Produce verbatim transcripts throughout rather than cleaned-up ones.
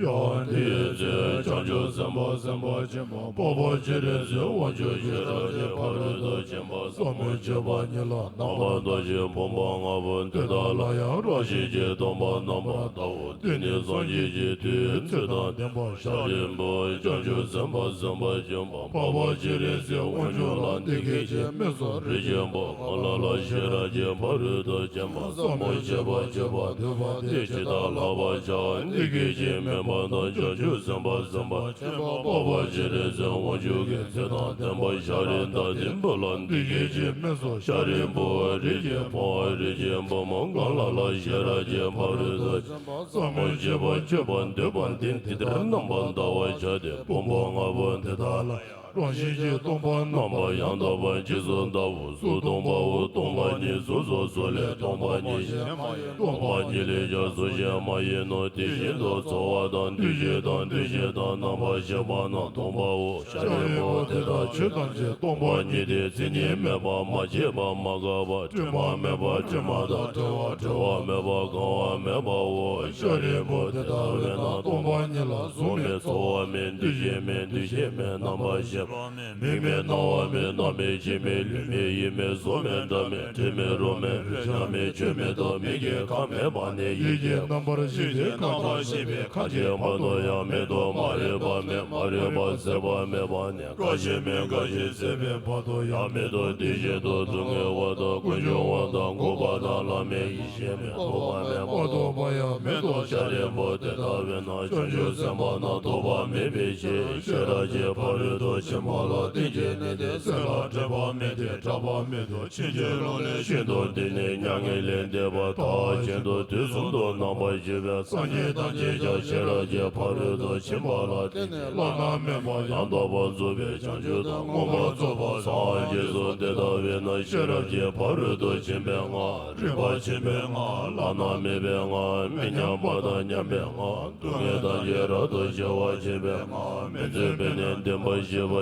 ཡང་དེའི་ཚེ་བྱང་ཆུབ་སེམས་དཔའ་སེམས་དཔའ་ཆེན་པོ་འཕགས་པ་སྤྱན་རས་གཟིགས་དབང་ཕྱུག་གིས་ཕྱག་བཞི་ལ་ཟབ་མོ་སྤྱོད་པ་ཉིད་ལ་རྣམ་པར་ལྟ་ཞིང་ཕོངས་པ་ལྔ་པོ་དེ་དག་ལ་ཡང་རང་བཞིན་གྱིས་སྟོང་པར་རྣམ་པར་བལྟའོ། དེ་ནས་སངས་རྒྱས་ཀྱི་མཐུས་ཚེ་དང་ལྡན་པ་ཤཱ་རིའི་བུ་བྱང་ཆུབ་སེམས་དཔའ་སེམས་དཔའ་ཆེན་པོ་འཕགས་པ་སྤྱན་རས་གཟིགས་དབང་ཕྱུག་ལ་འདི་སྐད་ཅེས་སྨྲས་སོ། རིགས་ཀྱི་བུ་གང་ལ་ལ་ཤེས་རབ་ཀྱི་ཕ་རོལ་ཏུ་ཕྱིན་པ་ཟབ་མོ་སྤྱོད་པ་སྤྱོད་པར་འདོད་པ་དེས་ཇི་ལྟར་བསླབ་པར་བྱ། འདི་སྐད་ཅེས་སྨྲས་པ་དང་བྱང་ཆུབ་སེམས་དཔའ་སེམས་དཔའ་ཆེན་པོ་འཕགས་པ་སྤྱན་རས་གཟིགས་དབང་ཕྱུག་གིས་ཚེ་དང་ལྡན་པ་ཤཱ་ར་དྭ་ཏིའི་བུ་ལ་འདི་སྐད་ཅེས་སྨྲས་སོ། ཤཱ་རིའི་བུ་རིགས་ཀྱི་བུ་རིགས་ཀྱི་བུ་མོ་གང་ལ་ལ་ཤེས་རབ་ཀྱི་ཕ་རོལ་ཏུ་ཕྱིན་པ་ཟབ་མོ་སྤྱོད་པ་སྤྱོད་པར་འདོད་པ་འདི་འདི་ལྟར་རྣམ་པར་བལྟ་བར་བྱ་སྟེ། ཕོངས་པ་ལྔ་པོ་འདི་དག་ལ་ཡང་རང་བཞིན་གྱིས་སྟོང་པར་རྣམ་པར་ཡང་དག་པར་རྗེས་སུ་བལྟའོ། གཟུགས་སྟོང་པའོ། སྟོང་པ་ཉིད་གཟུགས་སོ། གཟུགས་ལས་སྟོང་པ་ཉིད་གཞན་མ་ཡིན། སྟོང་པ་ཉིད་ལས་ཀྱང་གཟུགས་གཞན་མ་ཡིན་ནོ། དེ་བཞིན་དུ་ཚོར་བ་དང་། འདུ་ཤེས་དང་། འདུ་བྱེད་དང་། རྣམ་པར་ཤེས་པ་རྣམས་སྟོང་པའོ། ཤཱ་རིའི་བུ་དེ་དག་ཆོས་ཐམས་ཅད་སྟོང་པ་ཉིད་དེ། མཚན་ཉིད་མེད་པ། མ་སྐྱེས་པ། མ་འགགས་པ། དྲི་མ་མེད་པ། དྲི་མ་དང་བྲལ་བ། བྲལ་བ་མེད་པ། གང་བ་མེད་པའོ། ཤཱ་རིའི་བུ་དེ་ལྟ་བས་ན་སྟོང་པ་ཉིད་ལ་གཟུགས་མེད། ཚོར་བ་མེད། འདུ་ཤེས་མེད། འདུ་བྱེད་མེད། རྣམ་པར་ཤེས་པ་མེད། མིག་མེད། རྣ་བ་མེད། སྣ་མེད། ལྕེ་མེད། ལུས་མེད། ཡིད་མེད། གཟུགས་མེད། སྒྲ་མེད། དྲི་མེད། རོ་མེད། རེག་བྱ་མེད། ཆོས་མེད་དོ། མིག་གི་ཁམས་མེད་པ་ནས་ཡིད་ཀྱི་རྣམ་པར་ཤེས་ཀྱི་རྣམ་པར་ཤེས་པའི་ཁམས་ཀྱི་བར་དུ་ཡང་མེད་དོ། མ་རིག་པ་མེད། མ་རིག་པ་ཟད་པ་མེད་པ་ནས་རྒ་ཤི་མེད། རྒ་ཤི་ཟད་པའི་བར་དུ་ཡང་མེད་དོ། དེ་བཞིན་དུ་སྡུག་བསྔལ་བ་དང་། ཀུན་འབྱུང་བ་དང་། འགོག་པ་དང་། བླ་མེད་ཡེ་ཤེས་མེད། རྟོག་པ་མེད། མ་རྟོགས་པ་ཡང་མེད་དོ། ཤཱ་རིའི་བུ་དེ་ལྟ་བས་ན་བྱང་ཆུབ་སེམས་དཔའ་རྣམས་སྡུག་པ་མེད་པའི་ཕྱིར། ཤེས་རབ་ཀྱི་ཕ་རོལ་ཏུ་ཕྱིན་པ་ལ་བརྟེན་ཅིང་གནས་ཏེ། སེམས་ལ་སྒྲིབ་པ་མེད་དེ། སྒྲིབ་པ་མེད་དོ། ཕྱིན་ཅི་ལོག་ལས་ཤིན་ཏུ་འདས་ནས་མྱ་ངན་ལས་འདས་པ་མཐར་ཕྱིན་ཏོ། དུས་གསུམ་དུ་རྣམ་པར་བཞུགས་པའི་སངས་རྒྱས་ཐམས་ཅད་ཀྱང་ཤེས་རབ་ཀྱི་ཕ་རོལ་ཏུ་ཕྱིན་པ་ལ་བརྟེན་ནས་བླ་ན་མེད་པ་ཡང་དག་པར་རྫོགས་པའི་བྱང་ཆུབ་དང་། མངོན་པར་རྫོགས་པར་སངས་རྒྱས་སོ། དེ་ལྟ་བས་ན་ཤེས་རབ་ཀྱི་ཕ་རོལ་ཏུ་ཕྱིན་པའི་སྔགས། རིག་པ་ཆེན་པོའི་སྔགས། བླ་ན་མེད་པའི་སྔགས། མི་མཉམ་པ་དང་མཉམ་པའི་སྔགས། སྡུག་བསྔལ་ཐམས་ཅད་རབ་ཏུ་ཞི་བར་བྱེད་པའི་སྔགས། མི་བརྫུན་པས་ནི་བདེན་པར་ཤེས་པ།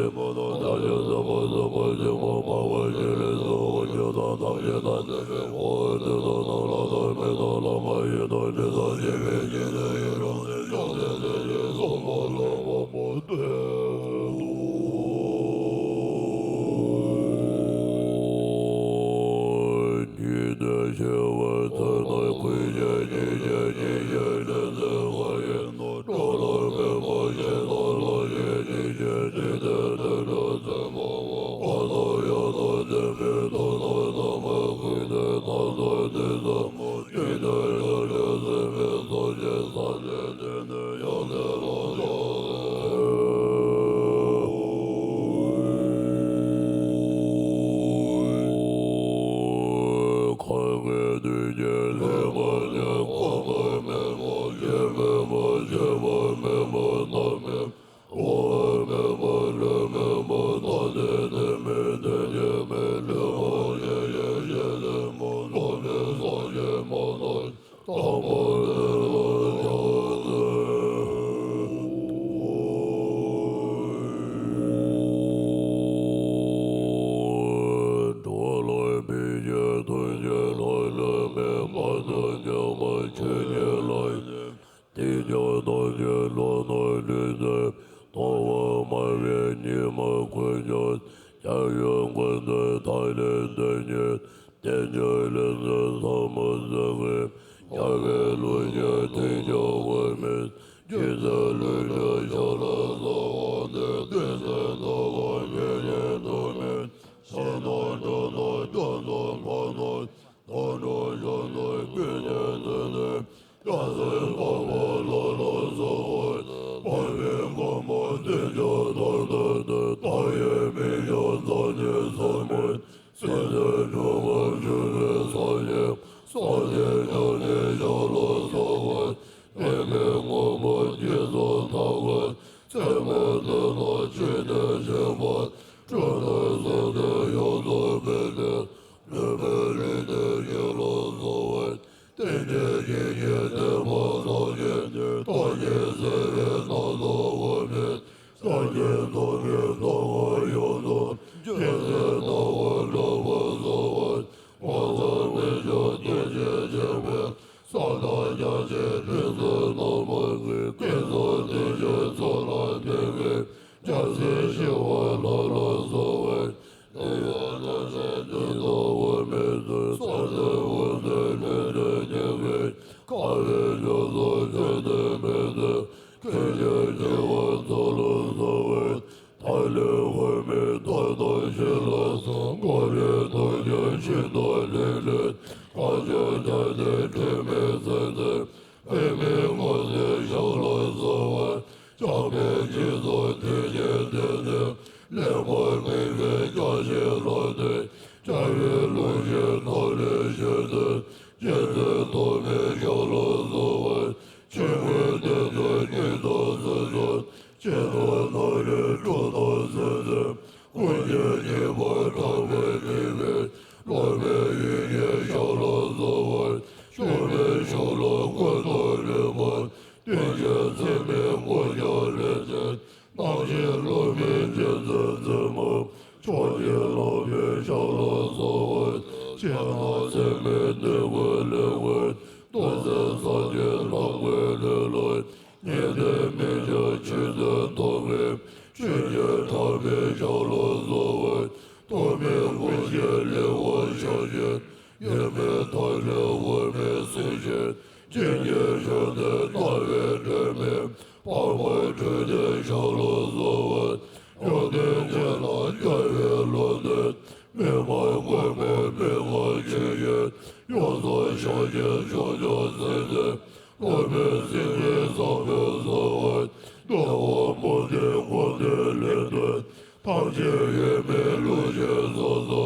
ཕྱོགས་བཅུའི་ཕྱོགས་བཅུའི་སེམས་ཅན། སློབ་དཔོན་སེང་གེ་བཟང་པོས་གསོལ་བ། རྒྱལ་བ་དམུ་རྒོད་འཁོར་འདས་ལས་འདས། ཐམས་ཅད་ཡོད་མེད་བློ་ཆོས་སོ་སོ།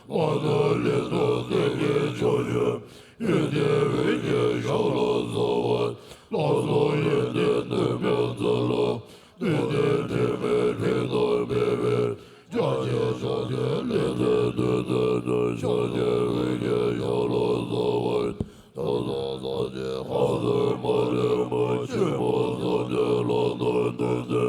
མ་ནོར་ལས་དང་སེམས་ཅན་ཆོས་ཅན། ཡོན་ཏན་བུ་ཁྱོད་ཞབས་ལ་གསོལ་བ། ལྷག་བསམ་ཡོན་ཏན་ནུས་མེད་ཚུལ་ལ། བདུད་སྡེ་དྲི་མེད་ཕྲིན་ལས་སྤེལ་བའི། ཕྱག་རྒྱའི་ཕྱག་རྒྱའི་ལས་མཛད་བདུད་རྩི་ནི། ཕྱག་རྒྱའི་བུ་ཁྱོད་ཞབས་ལ་གསོལ་བ། ཐུགས་དམ་རྩ་ཆེན་ཧ་ཙི་མ་ལེ་མ། ཆེན་པོ་བསམ་གཏན་ལ་དྭགས་ལྡན་ཏེ།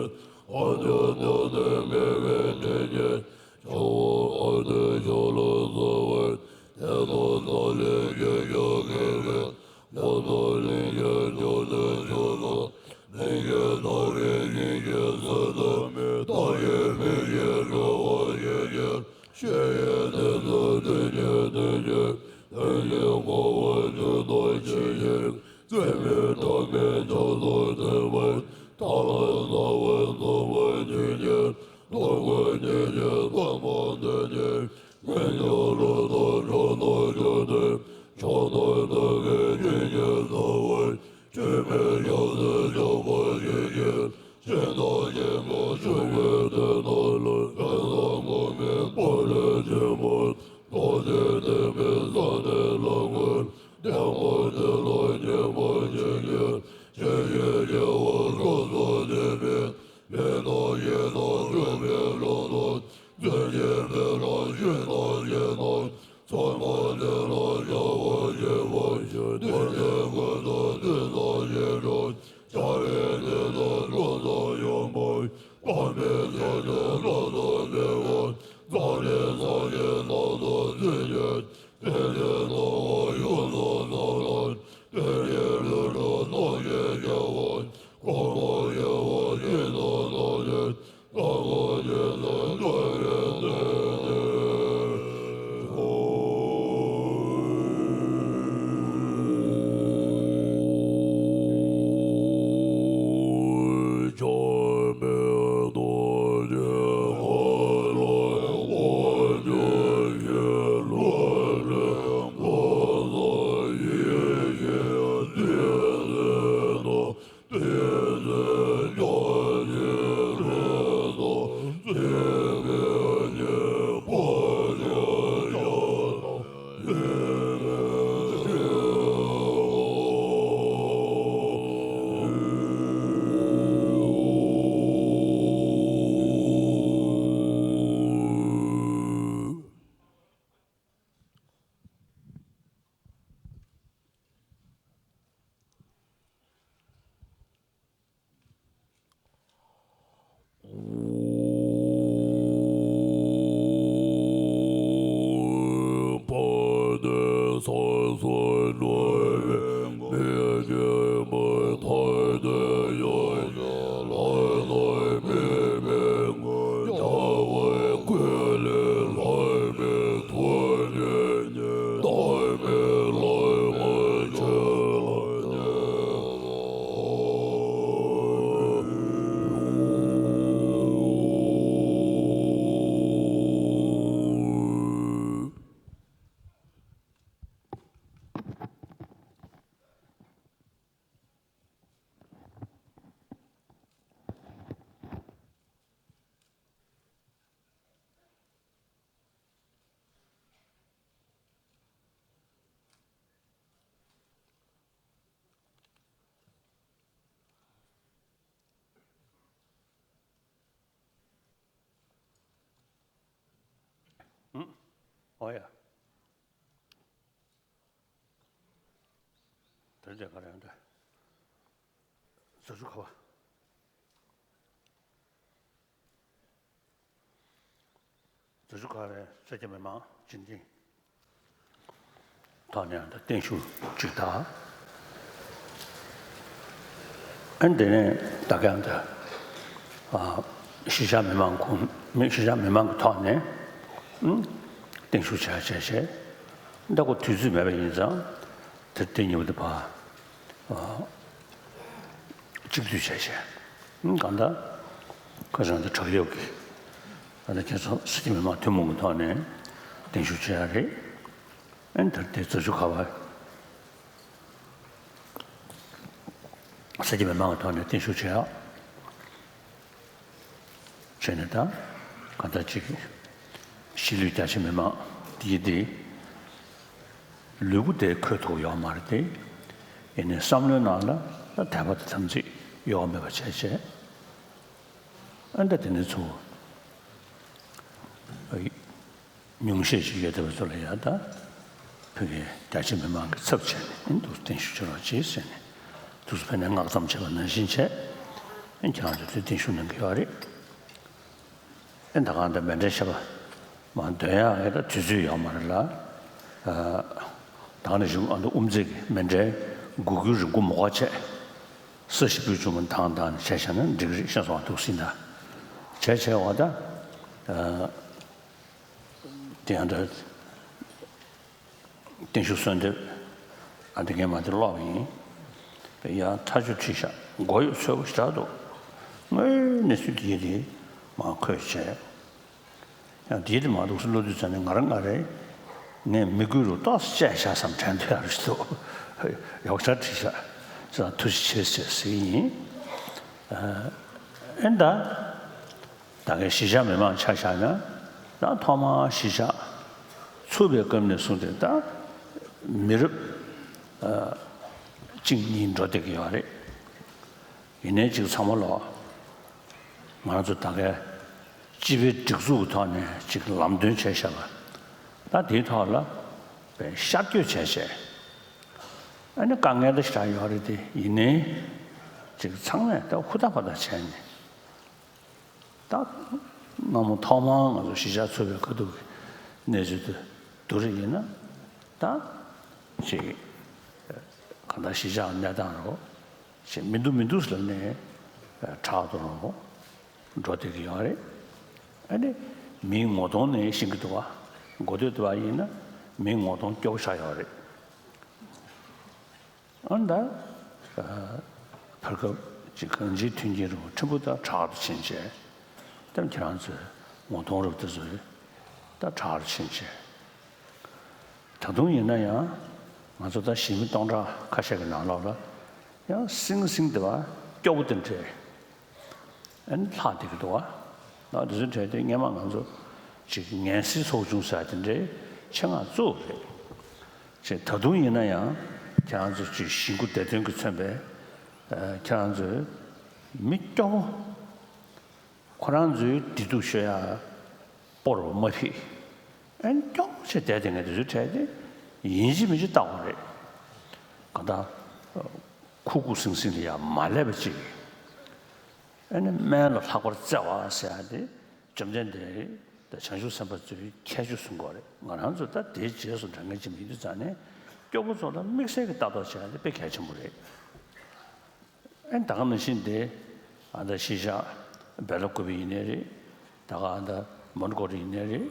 ཨ་ནི་དང་ནི་མེད་པའི་དྲིན་ཅན། ཕྱག་འོག་ཨ་ཏི་ཤ་ལ་གསོལ་བ། དེ་དག་ས་ལེ་ཁྱེད་ཀྱང་མཁྱེན་པས། ལྷ་དང་ལས་ཀྱི་འབྱུང་གནས་ཕྱོགས་སུ། མི་མཁྱེན་ནམ་མཁའི་དབྱིངས་ཀྱི་ཟེར་ཐབས་མེད། བདག་གིས་མི་ཤེས་འགྲོ་བ་ཡི་དོན། ཤེས་ཡོན་ཏིང་འཛིན་དོན་གྱི་དོན་གྱི། དོན་གྱི་གོ་བ་ཆོས་དང་ཕྱི་ཕྱིར། རྩོད་མེད་ཐོགས་མེད་ཆོས་སུ་ཐིམ་པ། ཐར་པ་ཟབ་པ་འཛིན་པ་ཉིད་ཀྱི། སྟོབས་དང་ཉིད་ཀྱི་བསམ་པ་དོན་གྱི། མངོན་སུམ་རབ་ཏུ་གྲགས་སྟོང་གྲུབ་སྟེ། མཆོག་ཏུ་བསྟན་པའི་རྒྱུད་ཀྱི་ཟབ་པ། སྤྱོད་པའི་ཞབས་སུ་འཇུག་པ་ཉིད་ཀྱི། ཤིན་ཏུ་ཞིབ་ཏུ་ཞུགས་པའི་དོན་དག་ལ། ཕན་བཏགས་དངོས་མེད་དཔལ་ལྡན་ཆེན་པོ། རྡོ་རྗེ་ཐེག་པའི་ས་གནས་ལ་འགོད། བདེན་པ་དེ་ལ་མཉེས་པ་བྱིན་གྱིས། ཇི་ཞིག་སྐྱེ་བོ་སོ་སོར་གནས་པའི། མི་རྟག་ཡི་དྭགས་འཁྲུལ་པའི་ལམ་དུ། འཛིན་གྱི་མི་ལ་ཞུས་དང་བྱས་ན། ཚངས་པ་དེ་ལ་བྱ་བ་བྱེད་པ། སྡིག་ཅན་ཀུན་ཏུ་སྡིག་པ་བྱེད་འགྲོ། བྱ་བའི་སྡིག་དང་ཀུན་ཏུ་ཡོང་བ། དམ་པའི་ཆོས་ཀྱི་ལམ་དུ་བསྒྲལ་བ། རྩ་ལས་བཟང་ཞིང་རྣམ་དག་སྲིད་ཀྱི། སེམས་ཅན་སྣང་བ་ཡོངས་སུ་ཚང་བ། དེ་ནི་ལུས་དྲུག་རྣམ་ཤེས་བྱ་བ། གོང་མ་ཡོད་པ་ཡིན་ན་ནམ་ཡང་། རྣམ་ཀུན་རྗེས་སུ་འགྲོ་བའི་གནས་ཏེ། ཨོ་ཡ། དེ་རྗེས་ག་རེ་ཡང་འདྲ། རྫུ་འཕྲུལ་ཁ་པ། རྫུ་འཕྲུལ་ཁ་པའི་སེར་སྐྱ་མི་མང་སྤྱི་འཐུས་ཐོག་ནས་ཡང་ད་བརྟན་བཞུགས་གཅིག་དང་། ཨ་ནི་དེ་ནས་ད་ག་ཡང་ད་ཨ་གཞིས་ཆགས་མི་མང་ཁོངས་མི་གཞིས་ཆགས་མི་མང་གི་ཐོག་ནས་ཨ་བརྟན་བཞུགས་བྱ་བྱས་བྱས། ད་ཁོ་དུས་ཚོད་མེད་པ་ཡིན་ཙང་དེ་དེ་ཉིན་མོ་དེ་ཕར་ཨ། གཅིག་སྡུད་བྱས་བྱས། གང་ལྟར་ཁ་སང་དེ་དྲག་གཡོག་གི་ད་ལྟ་ཁྱེད་ཚོ་སྲིད་སྤྱི་མི་མང་ཐུན་མོང་གི་ཐོག་ནས་བརྟན་བཞུགས་བྱས་ཡ་རེད། ཨ་ནི་ད་དེ་རྫུ་འཕྲུལ་ཁ་པ་ ས་སྐྱ་མི་མང་གི་ཐོག་ནས་བརྟན་བཞུགས་བྱེད་ཡག་བྱས་ནས། ད་གང་ལྟར་ཅིག་གཞིས་ལུས་རྒྱ་ཆེ་མི་མང་འདི་འདི་ལུས་པོ་དེ་འཁོད་ཐུབ་ཡོད་མ་རེད་དེ། ཡིན་ནའི་བསམ་བློའི་ནང་ལ་ད་དད་པ་དང་དམ་ཚིག་གཡོ་བ་མེད་པ་བྱས་བྱས། ཨ་ནི་ད་དེ་ནས་ཚུར་ཉུང་ཤས་ཤིག་ཡོད་བསྡད་པ་ཚོ་ལ་ཡ། ད་ཕ་གི་རྒྱ་ཆེ་མི་མང་གི་ཚབ་བྱས་ནས་ཨ་ནི་འདུག་སེ་བརྟན་བཞུགས་བྱེད་རོགས་གྱིས་ཟེར་ནས། འདུག་སེ་ཕ་ནས་མངགས་ཙམ་བྱས་པ་ནང་བཞིན་བྱས། ཨ་ནི་ཁྱེད་རང་ཚོ་དེ་བརྟན་བཞུགས་གནང་གི་ཡོད་རེད། ཨེ་ད་གང་ལྟར་མཎྜལ་བཤད་པ་མར་འདོན་ཡག་ཨེ་ད་དུས་ཚོད་ཡོད་མ་རེད་ལ། ཨ་ད་ག་ནང་བཞིན་ཨ་ད་དབུ་མཛད་ཀྱི་མཎྜལ་འགུག་རྒྱུའི་རིང་པོ་མོ་ཁ་བྱས། ས་གཞི་སྤོས་བྱུང་མ་དང་དང་བྱས་བྱས་ན་འགྲིག་གི་རེད། ཤེས་སོང་། འདུག་སེ་ད་བྱས་བྱས་བ་ད། ཨ་དེ་ཡང་ད་བརྟན་བཞུགས་གསོལ་འདེབས་ཨ་འདི་ངས་མ་དེ་ཀློག་པ་ཡིན། ཡང་ཐག་ཆོད་བྲིས་ཤག་མགོ་ཡོད་ཚོད་པོ་ཞེ་དྲག་འདུག་དངོས་ཡོད་གནས་ཚུལ་འདི་ཡི་དེ་མར་འཁོད་བྱས། ཡང་དེའི་དེ་མ་འདུག་སེ་ཀློག་དུས་ཙམ་ནས་ང་རང་ང་རེ་ངས་མི་དགོས་རུ་ཏོག་ཙམ་བཅད་བཞག་བསམ་དྲན་འདུག་ཡག་རེད་འདུག་ཡག་ཆ་བྲིས་ཤག་ཅི་ཐུགས་རྗེ་ཆེ་ཟེར་ཟེར་གྱི་ཡིན། ཨེ་ད། ད་གའི་གཞིས་ཆགས་མི་མང་ཆ་བཞག་ན། ད་ཐོག་མར་གཞིས་ཆགས་ཚུགས་པའི་སྐབས་ནས་བཟུང་སྟེ་ད་མི་རབས་ཨ་གཅིག་གཉིས་འགྲོ་བསྡད་ཀྱི་ཡོད་རེད། ཡིན་ནའི་ཅིག་ཚང་མ་ལོག་ང་རང་ཚོ་ད་གའི་སྤྱི་པའི་སྒྲིག་འཛུགས་ཀྱི་ཐོག་ནས་ཅིག་ལམ་སྟོན་བྱས་བཞག་པ། ད་དེའི་ཐོག་ལ་དཔེ་ཤར་བསྐྱོད་བྱས་བྱས། ཨ་ནི་དཀའ་ངལ་འདྲ་ཞིག་ཡོད་རེད་དེ། ཡིན་ནའི་ཅིག་ཚང་མས་ད་ཧུར་ཐག་ཧུར་ཐག་བྱས་ནས། ད་སྔ་མོ་ཐོག་མར་ང་ཚོ་གཞིས་ཆགས་ཚུགས་པའི་ཁ་ཐུག་གི་གནས་ཚུལ་དེ་བསྡུར་རེ་ཡིན་ན། ད་ཅིག་གང་ལྟར་གཞིས་ཆགས་གནས་སྟངས་རོ་ཅིག་མི་འདུག་མི་འདུག་ཟེར་ནས་དྲག་ཏུ་རུ་འགྲོ་བསྡད་ཀྱི་ཡོད་རེད། ཨ་ནི་མིའི་ངོ་གདོང་ནས་ཤེས་ཀྱི་འདུག་བ། མགོ་སྟོད་དུ་བ་ཡིན་ན་མིའི་ངོ་གདོང་སྐྱོ་པོ་ཆགས་ཡོད་རེད། ཨ་ནི་ད་བར་སྐབས་ཀྱི་གང་ཅིའི་མཐུན་རྐྱེན་རུ་ཕྲན་བུ་ད་དྲག་ཏུ་ཕྱིན་བྱས། ད་ཁྱེད་རང་ཚོའི་ངོ་གདོང་རུ་དེ་ཚོ་ད་དྲག་ཏུ་ཕྱིན་བྱས། ད་དུང་ཡིན་ན་ཡང་ང་ཚོ་ད་གཞིས་མི་སྟོང་ཕྲག་ཁ་ཤས་ཀྱི་ནང་ལོགས་ལ་ཡང་སིང་སིང་དེ་བ་སྐྱོ་པོ་དེ་འདྲས། ཨན་ལྷག་བསྡད་ཀྱི་འདུག་བ། ལགས་འདི་ཚོའི་གྲས་དེ་སྔས་མ་ང་ཚོ་ཅིག་ངལ་སེལ་ཚོགས་ཆུང་ཟེར་དེ་འདྲའི་ཆེད་མངགས་བཙུགས་རེད། ཅིག་ད་དུང་ཡིན་ན་ཡང་ཁྱེད་རང་ཚོ་ཅིག་གཞིས་འགོ་བདེ་དོན་གྱིས་མཚོན་པའི་ཨ་ཁྱེད་རང་ཚོའི་མི་སྐྱོ་པོ། ཁོ་རང་ཚོའི་བདེ་སྡུག་ཤོད་ཡ་སྤོར་བ་མ་ཕིག་ཨན་སྐྱོ་པོ་བྱས་བསྡད་དེ་ངས་འདི་ཚོའི་གྲས་དེ་ཡིན་གཅིག་མིན་གཅིག་བལྟ་དགོས་རེད། གང་ལྟར་ཁུག་ཁུག་སིང་སིང་ལ་ཡ་མ་སླེབས་པ་ཅིག་ཨ་ནི་དམན་ལ་ལྷག་པར་བརྩེ་བ་ཟེར་ཡ་དེ་བཅོམ་ལྡན་འདས་དང་བྱང་ཆུབ་སེམས་དཔའ་ཚོའི་ཁྱད་ཆོས་གསུང་གི་ཡོད་རེད། ང་རང་ཚོ་ད་དེའི་རྗེས་སུ་འབྲང་མཁན་ཅིག་མི་ཡིན་དུས་ཙང་ནས་སྐྱོ་པོ་ཚོ་ལ་དམིགས་བསལ་གྱི་ལྟ་རྟོག་བྱེད་ཡ་དེ་དཔེ་གལ་ཆེན་པོ་རེད། ཨ་ནི་ད་ག་ནང་བཞིན་དེ་ཨ་ད་གཞིས་ཆགས་སྦེ་ལ་ཀུ་པི་ཡིན་ནའི་རེད། ད་ག་ཨ་ད་མོན་གྷོ་རི་ཡིན་ནའི་རེད།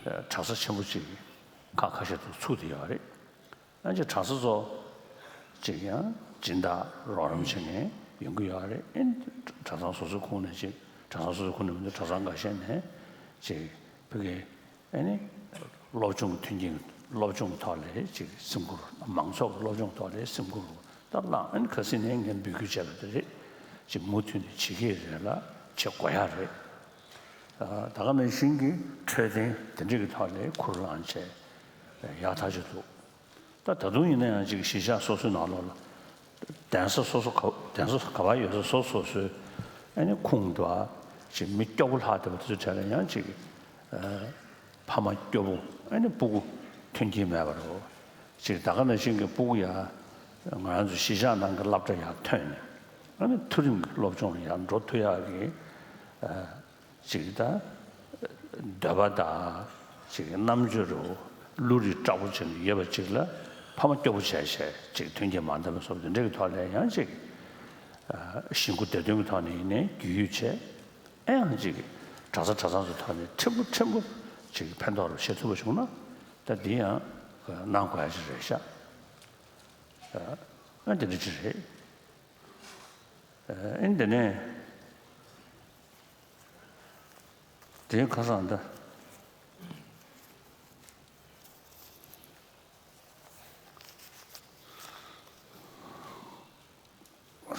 གྲྭ་ས་ཆེན་པོ་ཅིག་ཁག་ཁ་ཤས་ཚོ་ཚུགས་བསྡད་ཡོད་རེད། ཨ་ཅེ་གྲྭ་ས་ཚོ་ཅིག་ཡང་སྦྱིན་བདག་རོགས་རམ་བྱེད་མཁན་ཡོང་གི་ཡོད་རེད། ཨེ་གྲྭ་ཚང་སོ་སོའི་ཁོངས་ནས་ཅིག་གྲྭ་ཚང་སོ་སོའི་ཁོངས་ནས་མི་འདུག་གྲྭ་ཚང་འགའ་ཤས་ནས་ཅིག་ཕ་གི་ཨེ་ནི་སློབ་སྦྱོང་གི་མཐུན་རྐྱེན་སློབ་སྦྱོང་གི་ཐོག་ལས་ཅིག་སེམས་ཁུར། མང་ཚོགས་ཀྱི་སློབ་སྦྱོང་ཐོག་ལས་སེམས་ཁུར་ད་བླངས། ཨེ་ནི་ཁ་སང་ནས་ངས་འབོད་སྐུལ་བྱས་པ་དེ་རེད། ཅིག་མུ་མཐུད་ནས་བྱེད་ཀྱི་རེད་ལ་བྱེད་དགོས་ཡ་རེད། ད་ག་ནང་བཞིན་གྱི་འཕྲོད་བསྟེན་དེ་འདྲ་གི་ཐོག་ལས་ཁུར་བླངས་བྱས་ཡག་ཐག་ཆོད་འདུག་ད་ད་དུང་ཡིན་ན་ཡང་ཅིག་གཞིས་ཆགས་སོ་སོའི་ནང་ལོགས་ལ་གདན་ས་སོ་སོ་ག་གདན་ས་ག་པར་ཡོད་ས་སོ་སོ་སོའི་ཨ་ནི་ཁུངས་འདུག་ཨ། ཅིག་མི་སྐྱོ་པོ་ལྷག་བསྡད་པ་དེ་ཚོའི་གྲས་ལ་ཡང་ཅིག་ཨ་ཕ་མ་སྐྱོ་པོ་ཨ་ནི་སྤུ་གུ་མཐུན་རྐྱེན་མེད་པ་རེད། ཅིག་ད་ག་ནང་བཞིན་གྱི་སྤུ་གུ་ཡང་ང་རང་ཚོ་གཞིས་ཆགས་ནང་གི་སློབ་གྲྭ་ཡར་ཐོན་ནས་ཨ་ནི་མཐོ་རིམ་གྱི་སློབ་སྦྱོང་ལ་ཡར་འགྲོ་ཐུབ་ཡག་གི་ཨ། ཅིག་ད་འདོད་པ་དང་ཅིག་རྣམ་དཔྱོད་རུ་བློ་རིག་དྲག་པོ་ཅན་ཡོད་པ་ཅིག་ལ་ཕ་མ་སྐྱོ་པོ་བྱས་བྱས་ཅིག་མཐུན་རྐྱེན་མ་ལྡན་པ་སོགས་དེ་འདྲ་གི་ཐོག་ལ་ཡང་ཅིག་གཞིས་འགོ་བདེ་དོན་གྱི་ཐོག་ནས་ཡིན་ནའི་རྒྱུས་ཡོད་བྱས། ཨེ་ཡང་ཅིག་གྲྭ་ས་གྲྭ་ཚང་ཚོའི་ཐོག་ནས་ཕྲན་བུ་ཕྲན་བུ་ཅིག་ཕན་ཐོགས་རུ་བྱེད་ཐུབ་པ་བྱུང་ན་ད་འདི་ཡང་གནང་དགོས་ཡ་ཅིག་རེད་ཤག་ཨ་འདི་འདྲ་ཅིག་རེད། ཨེ་འདི་ནས། དེ་ཁ་སང་ད།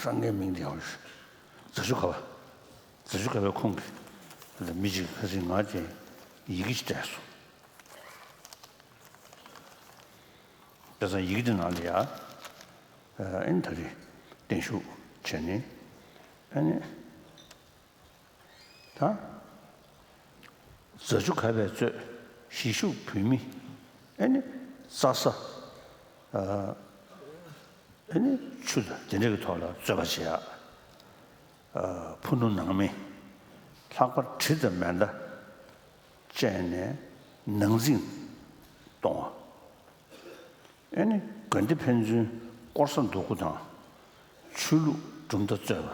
སངས་རྒྱས་མིང་དེ་ཡང་རྫ་ཆུ་ཁ་བ། རྫ་ཆུ་ཁ་བའི་ཁོང་གི་མི་གཅིག་ཁ་སང་ང་དེ་ཡི་གེ་ཅིག་སྤྲད་སོང་། བྱས་ཙང་ཡི་གེ་དེ་ནང་ལ་ཡ། ཨ་ནི་ད་རེས་བརྟན་བཞུགས་བྱས་ནས། ཨ་ནི་ད་རྫ་ཆུ་ཁ་བས་གཙོས་གཞིས་བཞུགས་བོད་མི། ཨ་ནི་རྩྭ་ས། ཨ་ནི་ཆུ་དང་དེ་འདྲ་གི་ཐོག་ལ་རྩོད་པ་བྱེད་ཡག་ཕུ་ནུ་ནང་མི། ལྷག་པར་གྲི་དང་མེ་མདའ་སྤྱད་ནས་ནང་འཛིང་གཏོང་བ། ཨ་ནི་དགོན་སྡེ་ཕན་ཚུན་དཀོར་ཟ་འདུ་འགོད་དང་། ཆོས་ལུགས་གྲུབ་མཐའ་རྩོད་པ།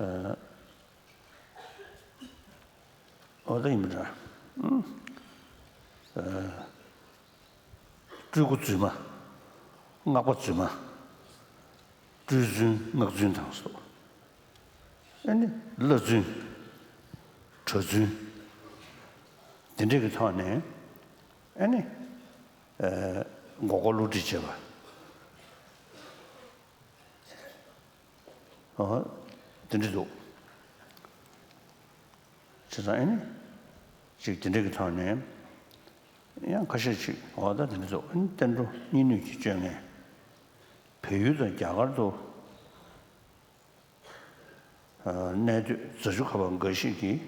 ཨ་འོ་ད་ཡིན་པ་འདྲ། ཨ་སྤྲུལ་སྐུ་རྫུན་མ། སྔགས་པ་རྫུན་མ། སྤྲུལ་རྫུན་སྔགས་རྫུན་དང་སོགས། ཨ་ནི་བླ་རྫུན། གྲྭ་རྫུན། དེ་འདྲ་གི་ཐོག་ནས་ཨ་ནི་ཨ་མགོ་སྐོར་བསླུ་བྲིད་བྱེད་པ། ཨ་དེ་འདྲ་འདུག་བྱས་ཙང་ཨ་ནི་ཅིག་དེ་འདྲ་གི་ཐོག་ནས་ཡང་ཁ་ཤས་ཅིག་འོ་ད་དེ་འདྲ་འདུག་ཨ་ནི་བསྟན་འགྲོ་གཉིས་སྣོད་ཀྱི་སྤྱོད་ངན། བལ་ཡུལ་དང་རྒྱ་གར་དུ་གནས་སྡོད་རྫ་ཆུ་ཁ་བ་འགའ་ཞིག་གིས་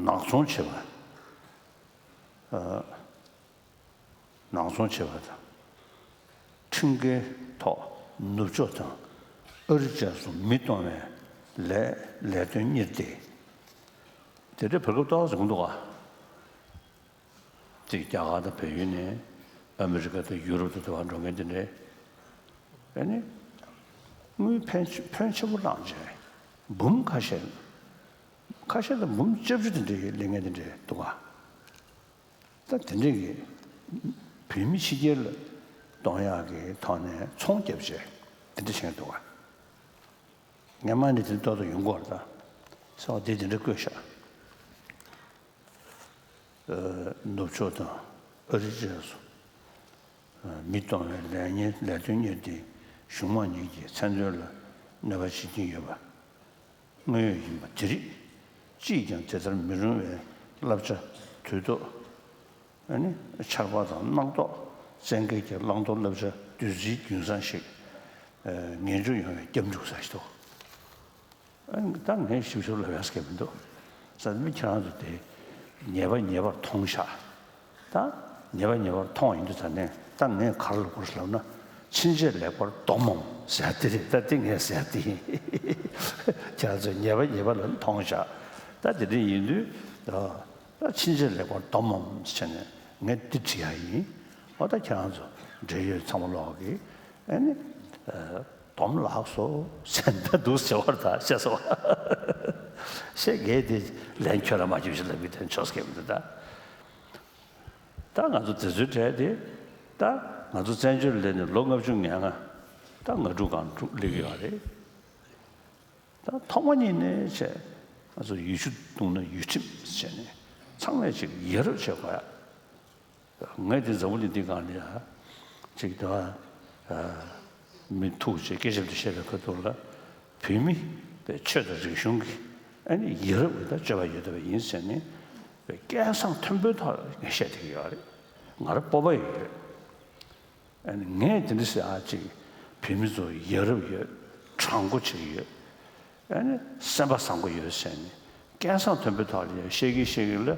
ནག་ཚོང་བྱེད་པ། ནག་ཚོང་བྱེད་པ་དང་། ཁྲིམས་འགལ་ཐོག་ནུབ་ཕྱོགས་དང་ཨ་རི་བཅས་སུ་མི་གཏོང་བའི་ལས་ལས་དོན་གཉེར་ཏེ། དེ་འདྲའི་བར་སྐབས་ཏོག་ཙམ་འདུག་ག་ཅིག་རྒྱ་གར་དང་བལ་ཡུལ་ནས་ཨ་མི་རི་ཀ་དང་ཡུ་རོབ་དང་དེ་བར་འགྲོ་མཁན་དེ་འདྲའི། ཨ་ནི་དངུལ་ཕོན་ཆེ་ཕོན་ཆེན་པོ་བླངས་བྱས་འབུམ་ཁ་ཤས། ཁ་ཤས་དང་འབུམ་བཅུ་བཅུ་དེ་འདྲའི་ལེན་མཁན་དེ་འདྲའི་འདུག་ག་ད་དེ་འདྲའི་གི་བོད་མི་ཕྱི་རྒྱལ་ལ་གཏོང་ཡག་གི་ཐོག་ནས་ཚོང་རྒྱབ་བྱས་དེ་འདྲ་བྱས་འདུག་ག་ངས་མ་ཎི་དེ་ཏོག་ཏོ་ཡོང་གི་ཡོད་རེད་ད། ས་བ་དེ་དེ་འདྲ་བཀོད་ཤག་ནུབ་ཕྱོགས་དང་ཨ་རི་བཅས་སུ་མི་གཏོང་བའི་ལས་གཉེར་ལས་དོན་གཉེར་ཏེ་གཞུང་མང་གཉིས་ཀྱི་མཚན་དོན་ལ་གནོད་པ་བྱེད་ཀྱིན་ཡོད་པ། དངོས་ཡོད་ཡིན་པ་དེ་རིགས་ཅིས་ཀྱང་དེ་ལྟར་མི་རུང་བའི་བསླབ་བྱ་དུས་ཐོག་ཨ་ནི་ཆར་པ་དང་སྣང་དོག་བཙན་སྐད་ཀྱི་བླང་དོར་བསླབ་བྱ་བདུད་རྩིའི་རྒྱུན་བཟང་ཞིག་ངན་སྐྱུར་ཡོང་བའི་སྐྱབས་འཇུག་ཟེར་ཞིག་འདུག་ཨ་ནི་ད་ངས་ཞིབ་ཞིབ་ལབ་ཡག་སྐད་མི་འདུག་ས་མི་ཁྱེད་རང་ཚོ་དེ་ཉེས་པ་ཉེས་པར་མཐོང་ཤག་ད་ཉེས་པ་ཉེས་པར་མཐོང་ཡིན་དུས་ད་ནས་ད་ངས་ག་རེ་ལབ་དགོས་ལབ་ན། ཕྱིན་ཆད་ལེགས་པར་སྡོམ་མམ་ཟེར་དེ་རེད། ད་དེ་ངས་ཟེར་དེ་ཡིན། ཁྱེད་རང་ཚོས་ཉེས་པ་ཉེས་པ་ལ་མཐོང་ཤག་ད་དེ་འདྲ་ཡིན་དུས་ད་ཕྱིན་ཆད་ལེགས་པར་སྡོམ་མམ་ཟེར་ནས་ངས་འདི་བྲིས་ཡག་ཡིན། འོ་ད་ཁྱེད་རང་ཚོ་འབྲེལ་ཡོད་ཚང་མ་ལོག་གི་ཨ་ནི། སྡོམ་ལགས་སོ་ཟེར་ད་འདུག་ཟེར་བར་ད་བཤད་སོང་། བཤད་ངས་དེ་ལན་ཁྱོད་ལ་མ་ཁྱོད་ཤི་ལབ་གི་དོན་ཆོག་སྐད་མི་འདུག་ད། ད་ང་ཚོ་དེ་ཚོའི་གྲས་དེ་ད་ང་ཚོ་བཙན་བྱོལ་སླེབས་ནས་ལོ་ལྔ་བཅུ་ང་ལྔ་ད་ང་དྲུག་གང་དྲུག་སླེབས་ཀྱི་ཡོད་རེད། ད་ཐོག་མ་ཉིད་ནས་བྱས་ང་ཚོ་ཡུལ་ཆུ་བཏུང་ན་ཡུལ་ཁྲིམས་བྱས་ནས་ཚང་མས་ཅིག་ཡ་རབས་བྱེད་དགོས་ཡ། ངས་དེ་འཛམ་བུ་གླིང་འདི་སྒང་ལ་ཡ་ཅིག་དེ་བ་མི་ཐུག་ཅིག་སྐད་ཆ་འདི་བཤད་པའི་ཁ་ཐུག་ལ་བོད་མི་པའི་ཆོས་དང་རིག་གཞུང་གི་ཨ་ནི་ཡ་རབས་ཀྱི་ད་སྤྱོད་པ་ཡོད་བསྡད་པ་ཡིན་ཟེར་ནས་སྐད་གསང་མཐོན་པོའི་ཐོག་ངས་བཤད་བསྡད་ཀྱི་ཡོད་རེད། ང་རང་སྤོབས་པ་ཡོད་རེད། ཨ་ནི་ངས་དེ་འདྲ་ཟེར་ཨ་ཅིག་བོད་མི་ཚོ་ཡ་རབས་ཡོད། དྲང་པོ་ཅིག་ཡོད། ཨ་ནི་སེམས་པ་བཟང་པོ་ཡོད་ཟེར་ནས་སྐད་གསང་མཐོན་པོའི་ཐོག་ལ་ཡང་བཤད་ཀྱི་བཤད་ཀྱི་ལ།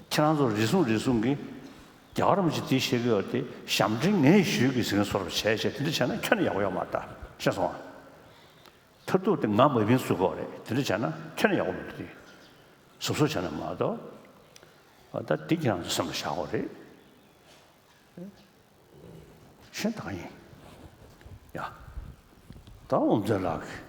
ཁྱེད་རང་ཚོ་རེ་ཟུང་རེ་ཟུང་གིས་རྒྱལ་བ་རིན་པོ་ཆེ་དེ་བཤད་ཀྱི་ཡོད་དེ་ཞབས་འདྲེན་ངས་ཞུས་ཀྱི་ཟེར་མཁན་བཟོ་འདྲ་བྱས་བྱས་དེ་འདྲ་བྱས་ན་ཁྱོན་ནས་ཡག་པོ་ཡོད་མ་རེད་ད། ཤེས་སོང་ཨ། མཐར་ཐུག་དེ་ང་མ་བིན་བཟོ་དགོས་རེད། དེ་འདྲ་བྱས་ན་ཁྱོན་ནས་ཡག་པོ་མི་འདུག་དེ་གཟབ་གཟབ་བྱས་ན་མ་གཏོགས། ཨ་ད་དེ་ཁྱེད་རང་ཚོ་སེམས་ལ་བཞག་དགོས་རེད། ཤེས་དང་ཡིན། ཡ། ད་དབུ་མཛད་ལགས་ཀྱིས།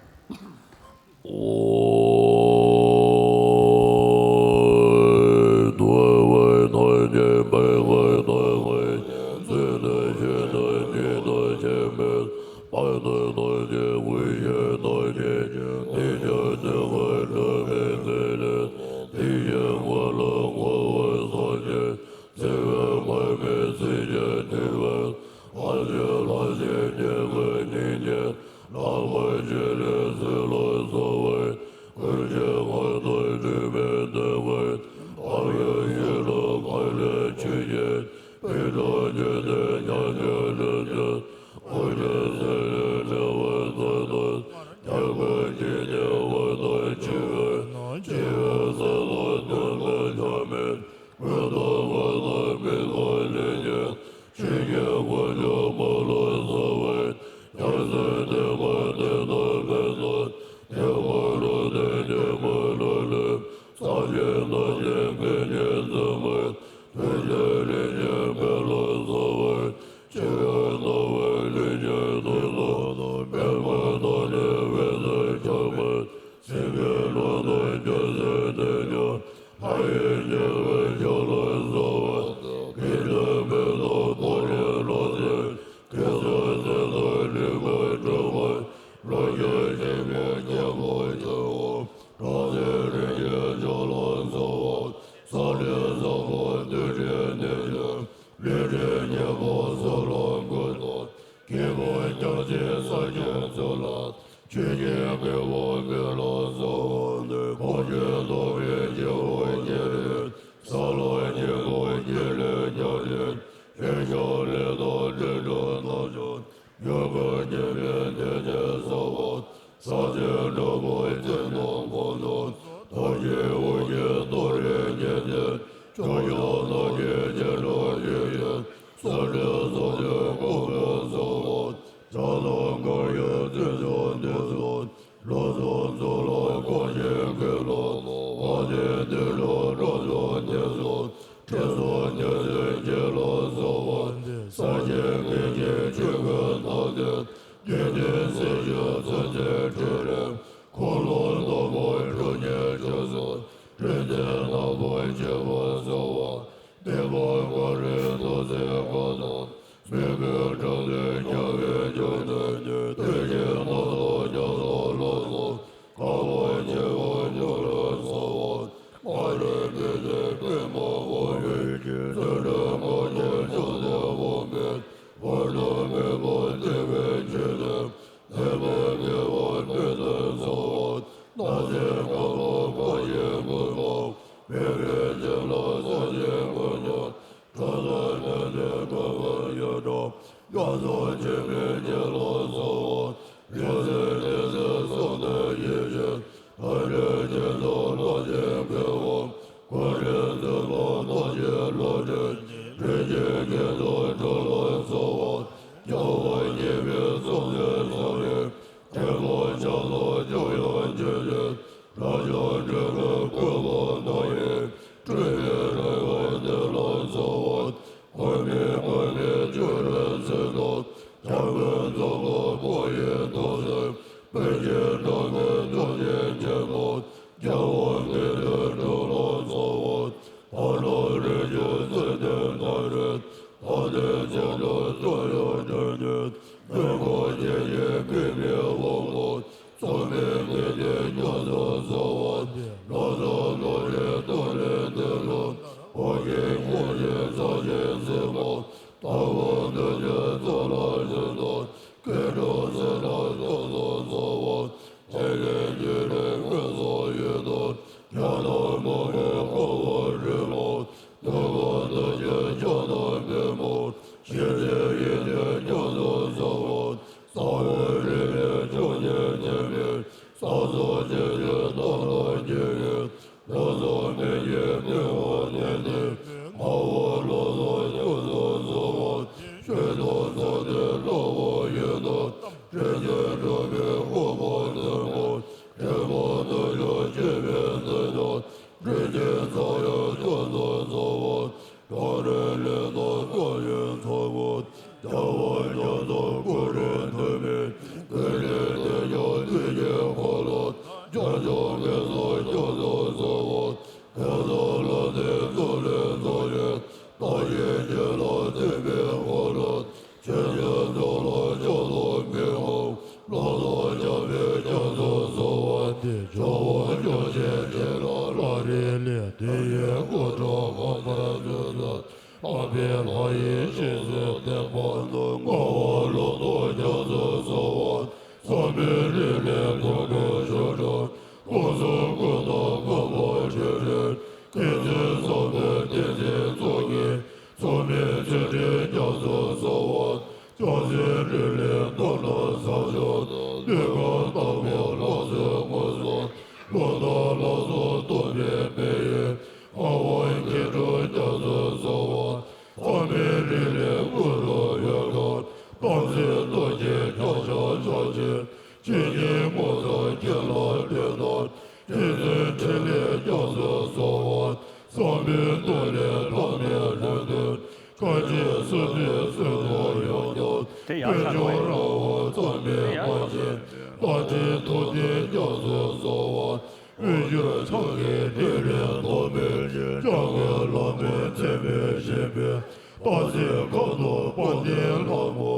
བསོད་བདེ་བསོད་ནོར་ཡོངས་རྫོགས། དེ་ཡང་ཆགས་པ་ཡིན། དཀོན་མཆོག་ར་བ་ཚང་མས་དེ་ཡང་མ་ཆགས་པ་ཡིན། ལྷ་འདྲེ་ཐུབ་བསྟན་རྒྱ་མཚོ་སོགས་པ། དབུས་ཕྱོགས་ཕྱག་གི་ཏི་ལི་ཐོགས་པའི། ལྕགས་ཀྱི་ལྷ་མོ་མཚན་མོ་བཞད་པའི། སྟག་གཟིག་ཁ་དོག་དཔལ་ལྡན་ལྷ་མོ།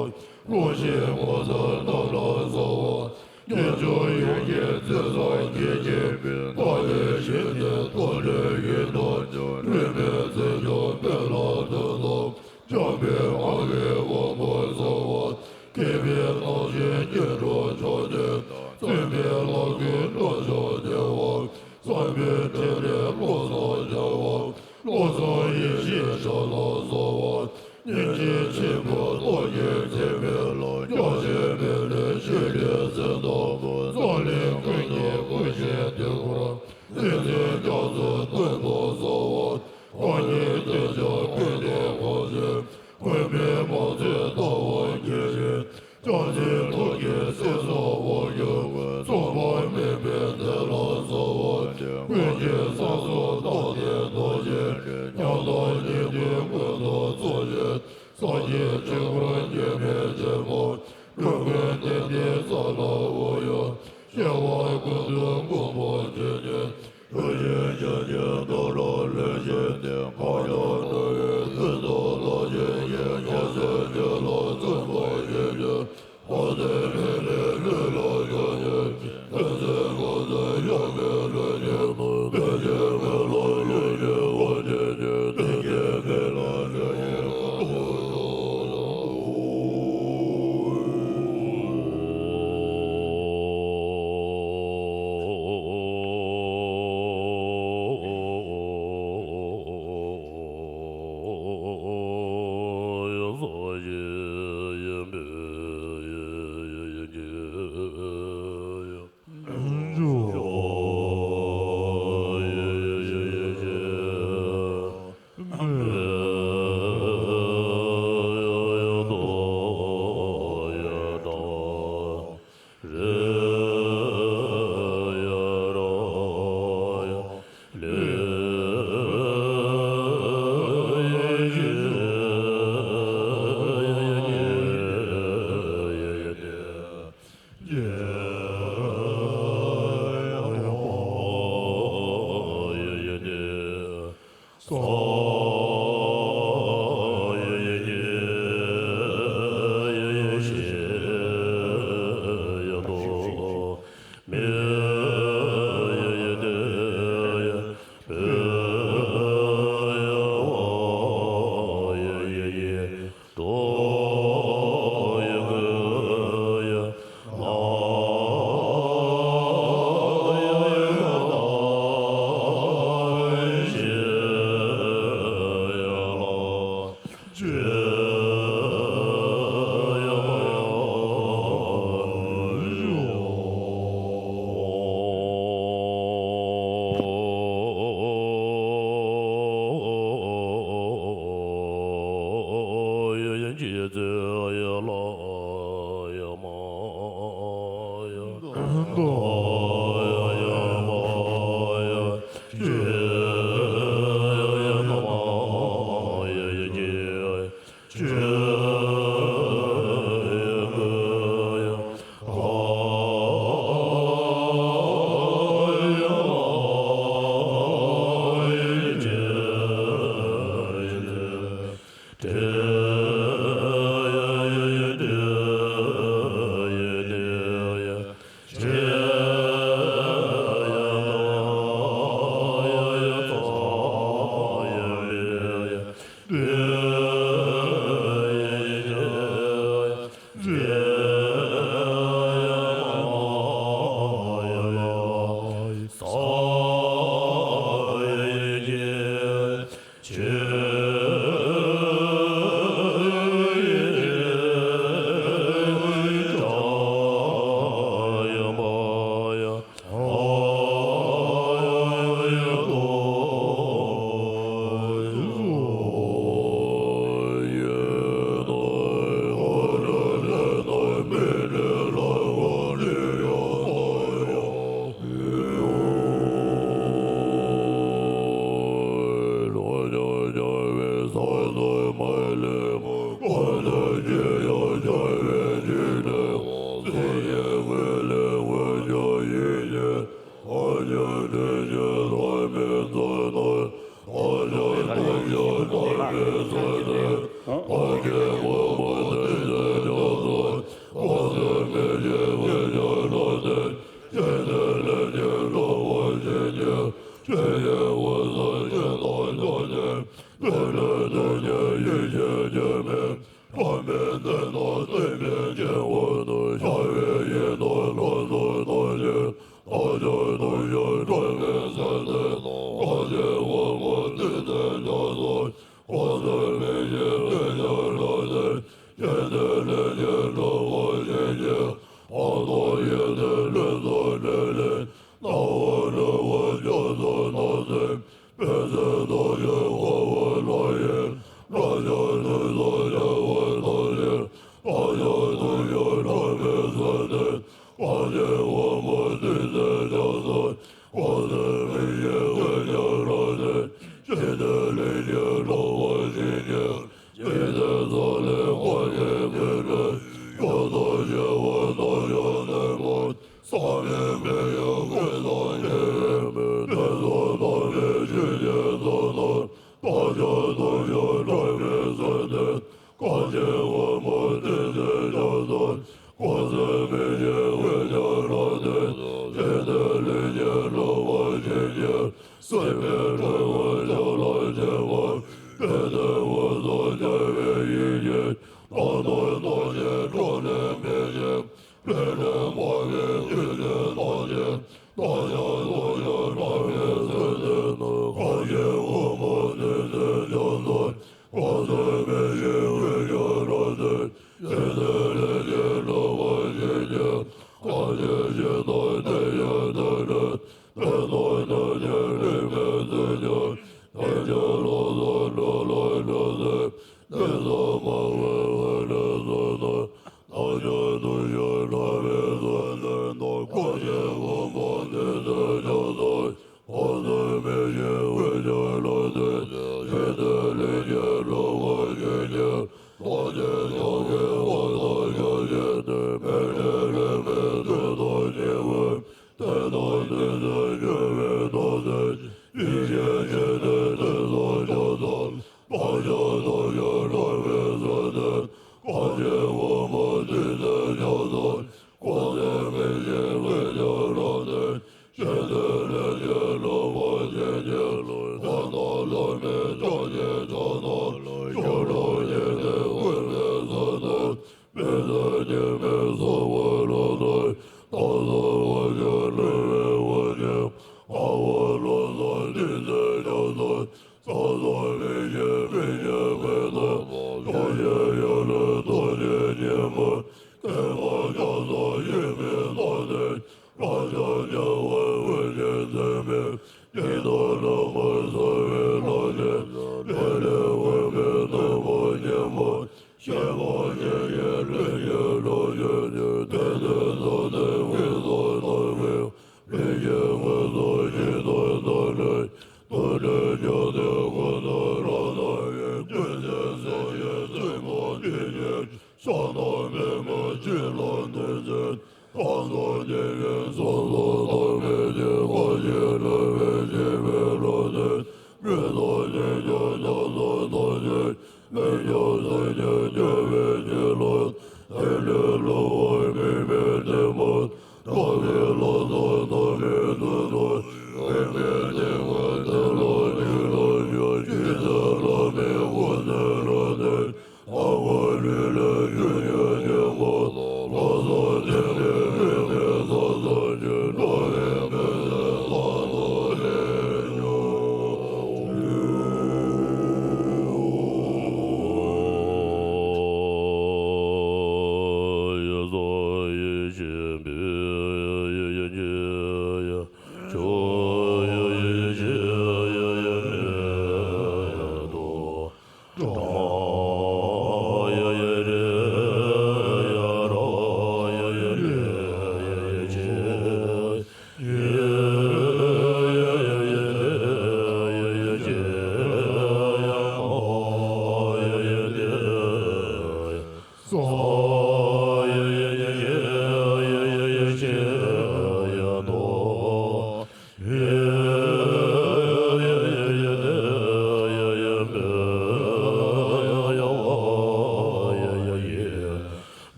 གློག་བཞིན་ངོ་མཚར་རྣམས་ལ་སོགས་པ། དཀོན་མཆོག་ཡོངས་ཀྱི་མཛད་བཟང་ཁྱེད་ཀྱི། བདག་ལས་བཞེངས་ཏེ་སྟོད་ལུང་ཡུལ་དུ། རོལ་མོའི་རྩེ་འཇོ་སྤོས་ལ་འདུད་དོ། འཇམ་པའི་དབྱངས་ཀྱི་དབང་པོ་སྩོལ་བ། མཁས་པའི་རྣམ་དཔྱོད་སྙན་སྒྲོག་མཆོག་ནས། བཙུན་པའི་ལག་གི་སྟོབས་འབྱོར་བདེ་བ། བསམ་པའི་ཕྲིན་ལས་བློ་བཟང་རྒྱལ་བ། བློ་བཟང་ཡེ་ཤེས་ཞབས་ལ་གསོལ་བ། སྙིང་རྗེ་ཆེན་པོ་སྟོབས་ཀྱི་མཚན་མས། སྐྱོབ་བྱེད་མེ་ལྷའི་ཞལ་ལས་གསོལ་དང་པོ། རྩ་ལས་ཀུན་གྱི་སྐུ་ཞབས་དུས་འཁོར། སྲིད་རྩེའི་རྒྱ་མཚོ་སྟོན་པ་གསོལ་བ། ཕ་ཉིད་དེ་ཕྱོགས་ཀུན་ནས་ཕོབ་ཅིང་། མགོན་པོའི་མང་ཚོགས་ལྟ་བ་དགྱེས་ཤིང་། ལྕམ་ཚའི་ཐུགས་ཀྱི་སྲིད་མཚོ་དབང་ཡོད། མཚུངས་པ་མེད་པའི་དེ་ལ་གསོལ་བ་འདེབས། ཀུན་གྱི་ས་སོགས་རྟག་ཏུ་རྡོ་རྗེ། ཉམས་དང་ཉེ་དུས་མངོན་དུ་རྫོགས་ཤིང་། སངས་རྒྱས་ཆོས་འཁོར་མཉམ་མེད་ཆེན་པོ། འགྲོ་ཀུན་བདེ་སྟེང་ས་ལ་དབང་ཡོད། སྐྱེ་བ་ཀུན་ཏུ་འགོག་པར་བྱེད་ནས། གྲོལ་ཞིང་བྱང་ཆུབ་ཏུ་རང་ལུས་ཤིང་། འཕགས་པ་འགྲོ་བའི་ཀུན་ཏུ་བདག་གིས་ཡིད། སྐྱབས་སུ་མཆི་ལ་བརྩོན་པར་བྱེད་ཅིང་། ཕན་བདེ་ལྷ་མིའི་ལུས་ལ་སྦྱོར་ཞིང་། ཕན་ཚུན་ངོ་འཛིན་གཡོ་མེད་ལྷུན་གྱིས། ཕན་ཕྱིར་མི་ལ་ཡིད་ཀྱི་དབང་བྱེད་ཅིང་། ལྷན་སྐྱེས་མི་ལ་འབྲལ་ཞིང་སྐུ་གསུམ་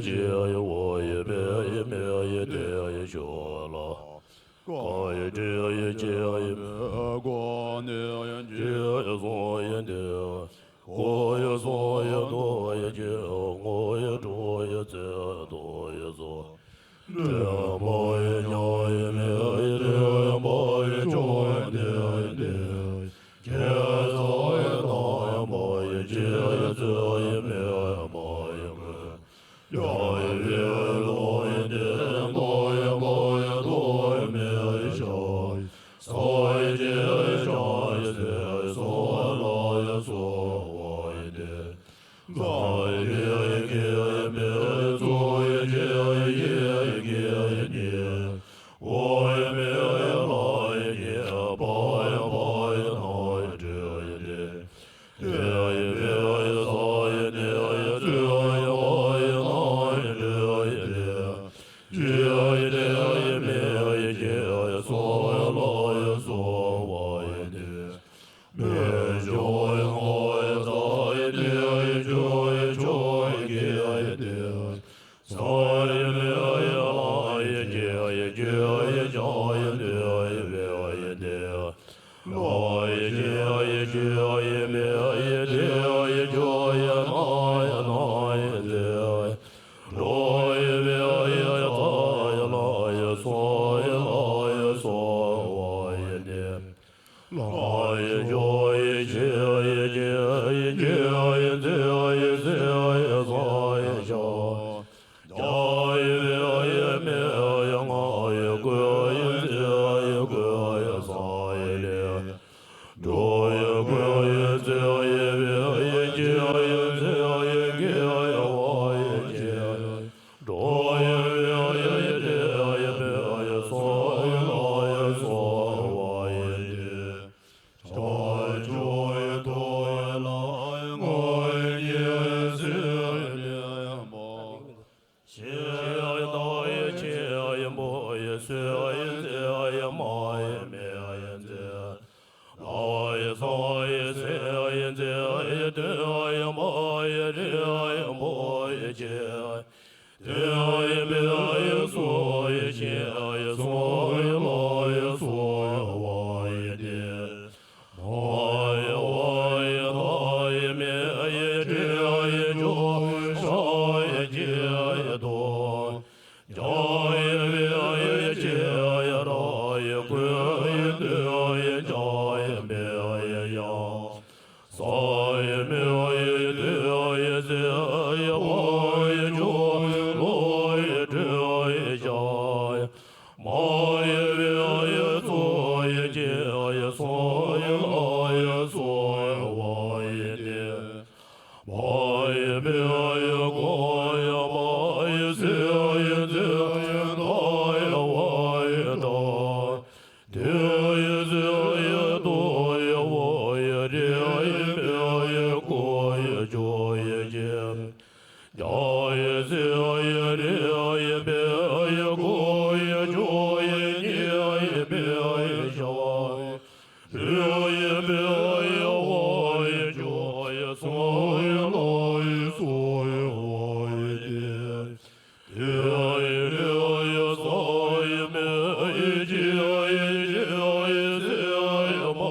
ཅི་ཡི་འོ་ཡི་མེ་ཡི་མེ་ཡི་དེ་ཡི་ཤོ་ལ། ག་ཡི་དྲི་ཡི་ཅི་ཡི་མེ་ག་ནི་ཡི་ཅི་ཡི་སོ་ཡི་དེ། གོ་ཡི་སོ་ཡི་དོ་ཡི་ཅི་ཡི་ངོ་ཡི་དྲོ་ཡི་ཚེ་དོ་ཡི་སོ། དྲི་མ་ཡི་ཉ་ཡི་མེ་ཡི་དེ་ཡི་མ་ཡི་ཅོ་ཡི་དེ་ཡི་དེ། ཁྱེད་ཚོ་ཡི་ནང་ཡི་མ་ཡི་ཅི་ཡི་ཚེ་ཡི་མེ་ཡི་མ་ཡི་གོ། ཡ་ཡི་བི་ཡི་ལོ་ཡི་དེ་ཡི་ནོ་ཡི་མ་ཡི་དོ་ཡི་མེ་ཡི་ཤ་ཡི། སོ་ཡི་ཅི་ཡི་ཅ་ཡི་ཚེ་ཡི་སོ་ཡི་ལ་ཡི་སོ་བ་ཡི་དེ། ཛ་ཡི་གི་ཡི་གི་ཡི་མེ་ཡི་ཚོ་ཡི་ཅི་ཡི་ཡི་གི་ཡི་ཉི། འོ་ཡི་མེ་ཡི་ལ་ཡི་ཉི། པ་ཡི་བ་ཡི་ན་ཡི་དྲི་ཡི་དེ། དེ་ཡི་བེ་ཡི་ས་ཡི་ནི་ཡི་ཚེ་ཡི་བ་ཡི་ན་ཡི་དྲི་ཡི་དེ། ཅི་ཡི་དེ་ཡི་མེ་ཡི་ཅི་ཡི་སོ་ཡི་ལ་ཡི་སོ་བ་ཡི་དེ། མེ་ཅོ་ཡི་ང་ཡི་ཚ་ཡི་དེ་ཡི་ཅོ་ཡི་ཅོ་ཡི་གི་ཡི་དེ། ས་ཡི་མེ་ཡི་ལ་ཡི་ཅི་ཡི་ཅི་ཡི་ཅ་ཡི་དེ་ཡི་བེ་ཡི་དེ། ལ་ཡི་ཅི་ཡི་ཅི་ཡི་མེ་ཡི་དེ་ཡི་ཅོ་ཡི་ན་ཡི་ན་ཡི་དེ། དྲོ་ཡི་བེ་ཡི་ཚ་ཡི་ལ་ཡི་སོ་ཡི་ལ་ཡི་སོ་བ་ཡི་དེ། ལ་ཡི་ཅོ་ཡི་ཅི་ཡི་ཅི་ཡི་ཅི་ཡི་ཚེ་ཡི་ཚེ་ཡི་ས་ཡི་ཤ། ཇ་ཡི་བེ་ཡི་མེ་ཡི་ང་ཡི་གོ་ཡི་ཚེ་ཡི་གོ་ཡི་ས་ཡི་ལེ། དྲོ་ཡི་གོ་ཡི་ཚེ་ཡི་བེ་ཡི་ཅི་ཡི་ཚེ་ཡི་གི་ཡི་བ་ཡི་ཅི། དྲོ་ཡི་བེ་ཡི་དེ་ཡི་མེ་ཡི་སོ་ཡི་ལ་ཡི་སོ་བ་ཡི་དེ། ཇ་ཅོ་ཡི་དོ་ཡི་ལ་ཡི་ང་ཡི་ཉི་ཡི་ཚེ་ཡི་ལེ་མ། ཤི་ཡི་ད་ཡི་ཆི་ཡི་འབོ་ཡི་སུ་ཡི་ཚེ་ཡི་མ་ཡི་མེ་ཡི་ཚེ། ལ་ཡི་ས་ཡི་ཚེ་ཡི་ཚེ་ཡི་དེ་ཡི་མ་ཡི་རི་ཡི་འབོ་ཡི་ཆི། དེ་ཡི་མེ་ཡི་སོ་ཡི་ཆི་ཡི་སོ་ཡི་ལ་ཡི་སོ་ཡི་བ་ཡི་དེ། མ་ཡི་བ་ཡི་ད་ཡི་མེ་ཡི་དྲི་ཡི་ཅོ་ཤ་ཡི་ཅི་ཡི་དོ། ཇ་ཡི་བེ་ཡི་ཅི་ཡི་ར་ཡི་གོ་ཡི་དེ་ཡི་ཇ་ཡི་མེ་ཡི་ཡ། ས་ཡི་མེ་ཡི་དེ་ཡི་ཚེ་ཡི་བ་ཡི་ཅོ་ལ་ཡི་དྲི་ཡི་ཇ་ཡི། མ་ཡི་བེ་ཡི་ཚོ་ཡི་ཅི་ཡི་སོ་ཡི་ལ་ཡི་སོ་ཡི་བ་ཡི་དེ། མ་ཡི་བེ་ཡི་གོ་ཡི་མ་ཡི་སེ་ཡི་ཚེ་ཡི་ད་ཡི་བ་ཡི་ད། དེ་ཡི་ཚེ་ཡི་དོ་ཡི་བ་ཡི་རི་ཡི་མེ་ཡི་གོ་ཡི་ཅོ་ཡི་ཅི། ཇ་ཡི་ཚེ་ཡི་རི་ཡི་མེ་ཡི་གོ་ཡི་ཅོ་ཡི་ཉི་ཡི་མེ་ཡི་ཤ། དེ་ཡི་བེ་ཡི་བ་ཡི་ཅོ་ཡི་སོ་ཡི་ལ་ཡི་སོ་ཡི་བ་ཡི་དེ། དེ་ཡི་རི་ཡི་ས་ཡི་མེ་ཡི་ཅི་ཡི་ཅི་ཡི་ཚེ་ཡི་མ་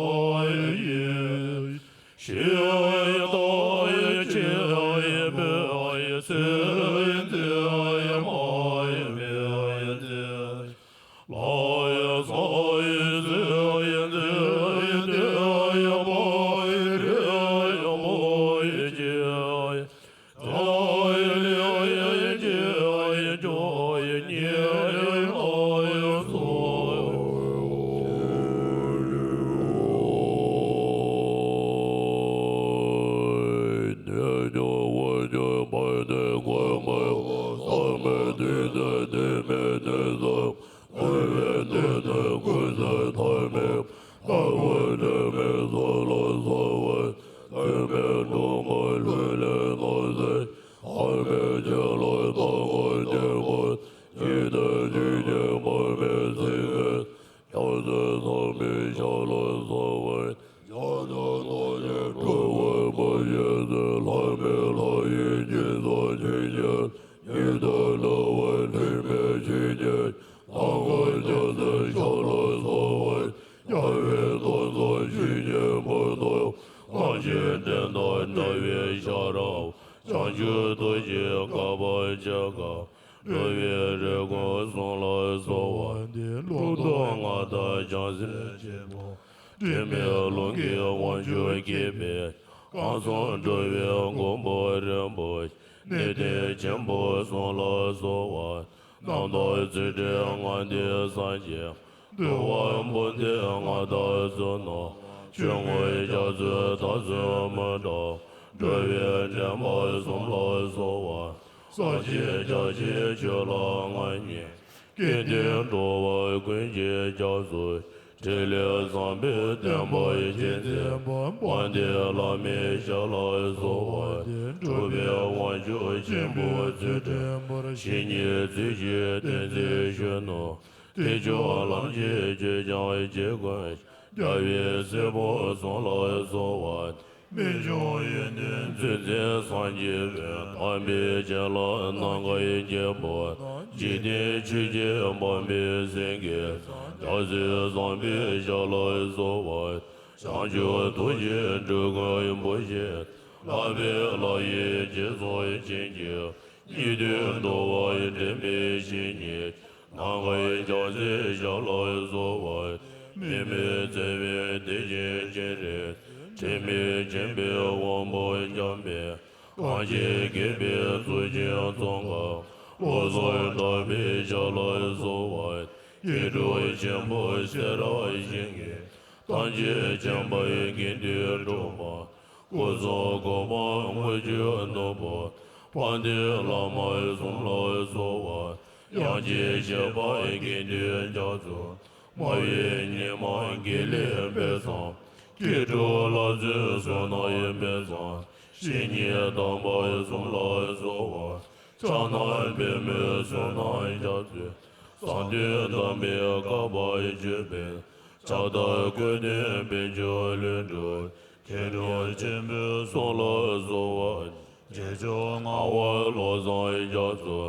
ཡི་ཡི། ཤི་ཡི་ད་ཡི་ཆི་ཡི་བེ་ཡི་སེ་ཡི་ཚེ་ཡི་མ་ཡི་མེ་ཡི་ཚེ། ལ་ཡི་ས་ཡི་ཚེ་ཡི་ཚེ་ཡི་དེ་ཡི་མ་ཡི་རི་ཡི་མ་ཡི་ཅི་ཡི། ད་ཡི་ལི་ཡི་ཅི་ཡི་ཅོ་ཡི་ཉི་ཡི་ལ་ཡི་སོ། སྤྲིན་དང་འདྲ་བའི་ཤེས་རབ། བྱང་ཆུབ་ཐུགས་ཀྱི་བསྐལ་པ་ཇི་སྐད། འགྲོ་བའི་རིགས་ཀུན་བསྲུང་ལ་གསོལ་བ་འདེབས། ལུང་དང་སྔགས་དང་སྦྱང་སྲོལ་གཅིག་པུ། དྲི་མེད་ལུང་གི་དབང་ཕྱུག་སྐྱེས་པའི། གང་གསུང་འགྲོ་བའི་མགོན་པོ་རིན་པོ་ཆེ། གནས་བརྟན་ཆེན་པོ་གསུམ་ལ་གསོལ་བ། རྣམ་དག་ཚུལ་ཁྲིམས་ལྔ་ལྡན་སངས་རྒྱས། འདུལ་བ་འབུམ་སྡེ་ལྔ་དང་གསུམ་རྣམས། ཆོས་མངོན་རྒྱ་མཚོའི་མཐའ་སུ་མི་འབྲལ། འགྲོ་བའི་འདྲེན་པ་གསུམ་ལ་གསོལ་བ། ས་བཅུའི་རྒྱ་ཆེན་ཆོས་ལ་མངའ་བརྙེས། སྐལ་ལྡན་འགྲོ་བ་ཀུན་གྱི་སྐྱབས་སུ། ཕྲིན་ལས་བཟང་པོའི་བསྟན་པ་རྒྱས་མཛད་པ། དཔལ་ལྡན་བླ་མའི་ཞབས་ལ་གསོལ་བ་འདེབས། གྲུབ་པའི་དབང་ཕྱུག་ཆེན་པོའི་ཚུལ་ཁྲིམས་པར། བཤེས་གཉེན་ཚུལ་གྱིས་བསྟེན་ཚུལ་གཞོན་ནུ། ཐེག་མཆོག་ལམ་གྱི་ཆོས་སྦྱང་རྗེ་ཀུན། རྒྱལ་བའི་སྲས་པོ་གསུམ་ལ་གསོལ་བ། རྨད་བྱུང་ཡོན་ཏན་མཛོད་འཛིན་སངས་རྒྱས་པའི། དམ་པའི་བྱིན་རླབས་ནམ་མཁའི་རྒྱལ་པོ་དང་། འཇིག་རྟེན་ཆོས་ཀྱི་འཕགས་མའི་སེང་གེ་ཚང་། རྒྱལ་སྲས་བཟང་པོའི་ཞབས་ལ་གསོལ་བ། བྱང་ཆུབ་ཐུགས་ཀྱི་འགྲོ་ཀུན་འབུལ་ཞིང་། བསླབ་པའི་བླ་ཡི་རྗེས་སུ་བྱིན་གྱིས། སྙིགས་དུས་འདུལ་བ་འདྲེན་པའི་བཤེས་གཉེན། ནམ་མཁའི་རྒྱལ་སྲས་ཞབས་ལ་གསོལ་བ། དམིགས་མེད་བརྩེ་བའི་གདུལ་བྱའི་སྤྱན་རས་གཟིགས། དྲི་མེད་འཇིགས་པའི་དབང་པོ་འཇོམས་པའི། གང་ཞིག་དགེ་བའི་གཙུག་གི་ཙོང་ཁ། བློ་བཟང་གྲགས་པའི་ཞབས་ལ་གསོལ་བ། སྐྱེ་འགྲོ་ཆེན་པོ་སེ་ར་ཞིང་གི། ཐམས་ཅད་མཁྱེན་པའི་དགེ་འདུན་གྲུབ་པ། སྐུ་གསུང་གོ་འཕང་དངུལ་ཆུ་ནོར་བུ། དཔལ་ལྡན་བླ་མ་གསུམ་ལ་གསོལ་བ། དབྱངས་ཅན་བཞད་པ་དགེ་འདུན་རྒྱ་མཚོ། སྨྲ་བའི་སྙིགས་མ་དགེ་ལེགས་དཔལ་བཟང་། སྐྱེ་འགྲོ་ལྷ་བཙུན་བསོད་ནམས་དཔལ་བཟང་། བཤེས་གཉེན་དམ་པ་གསུམ་ལ་གསོལ་བ། ཕྱག་ན་པདྨོ་བསོད་ནམས་རྒྱ་མཚོ། གསང་འདུས་དམ་པའི་བསྐལ་པར་བརྗོད་པའི། ཕྱག་དར་སྐུ་མདུན་པཎ་ཆེན་ལྷུན་གྲུབ། མཁྱེན་གྲུབ་ཆེན་པོ་གསུམ་ལ་གསོལ་བ། རྗེས་འཇུག་ངག་དབང་བློ་བཟང་རྒྱ་མཚོ།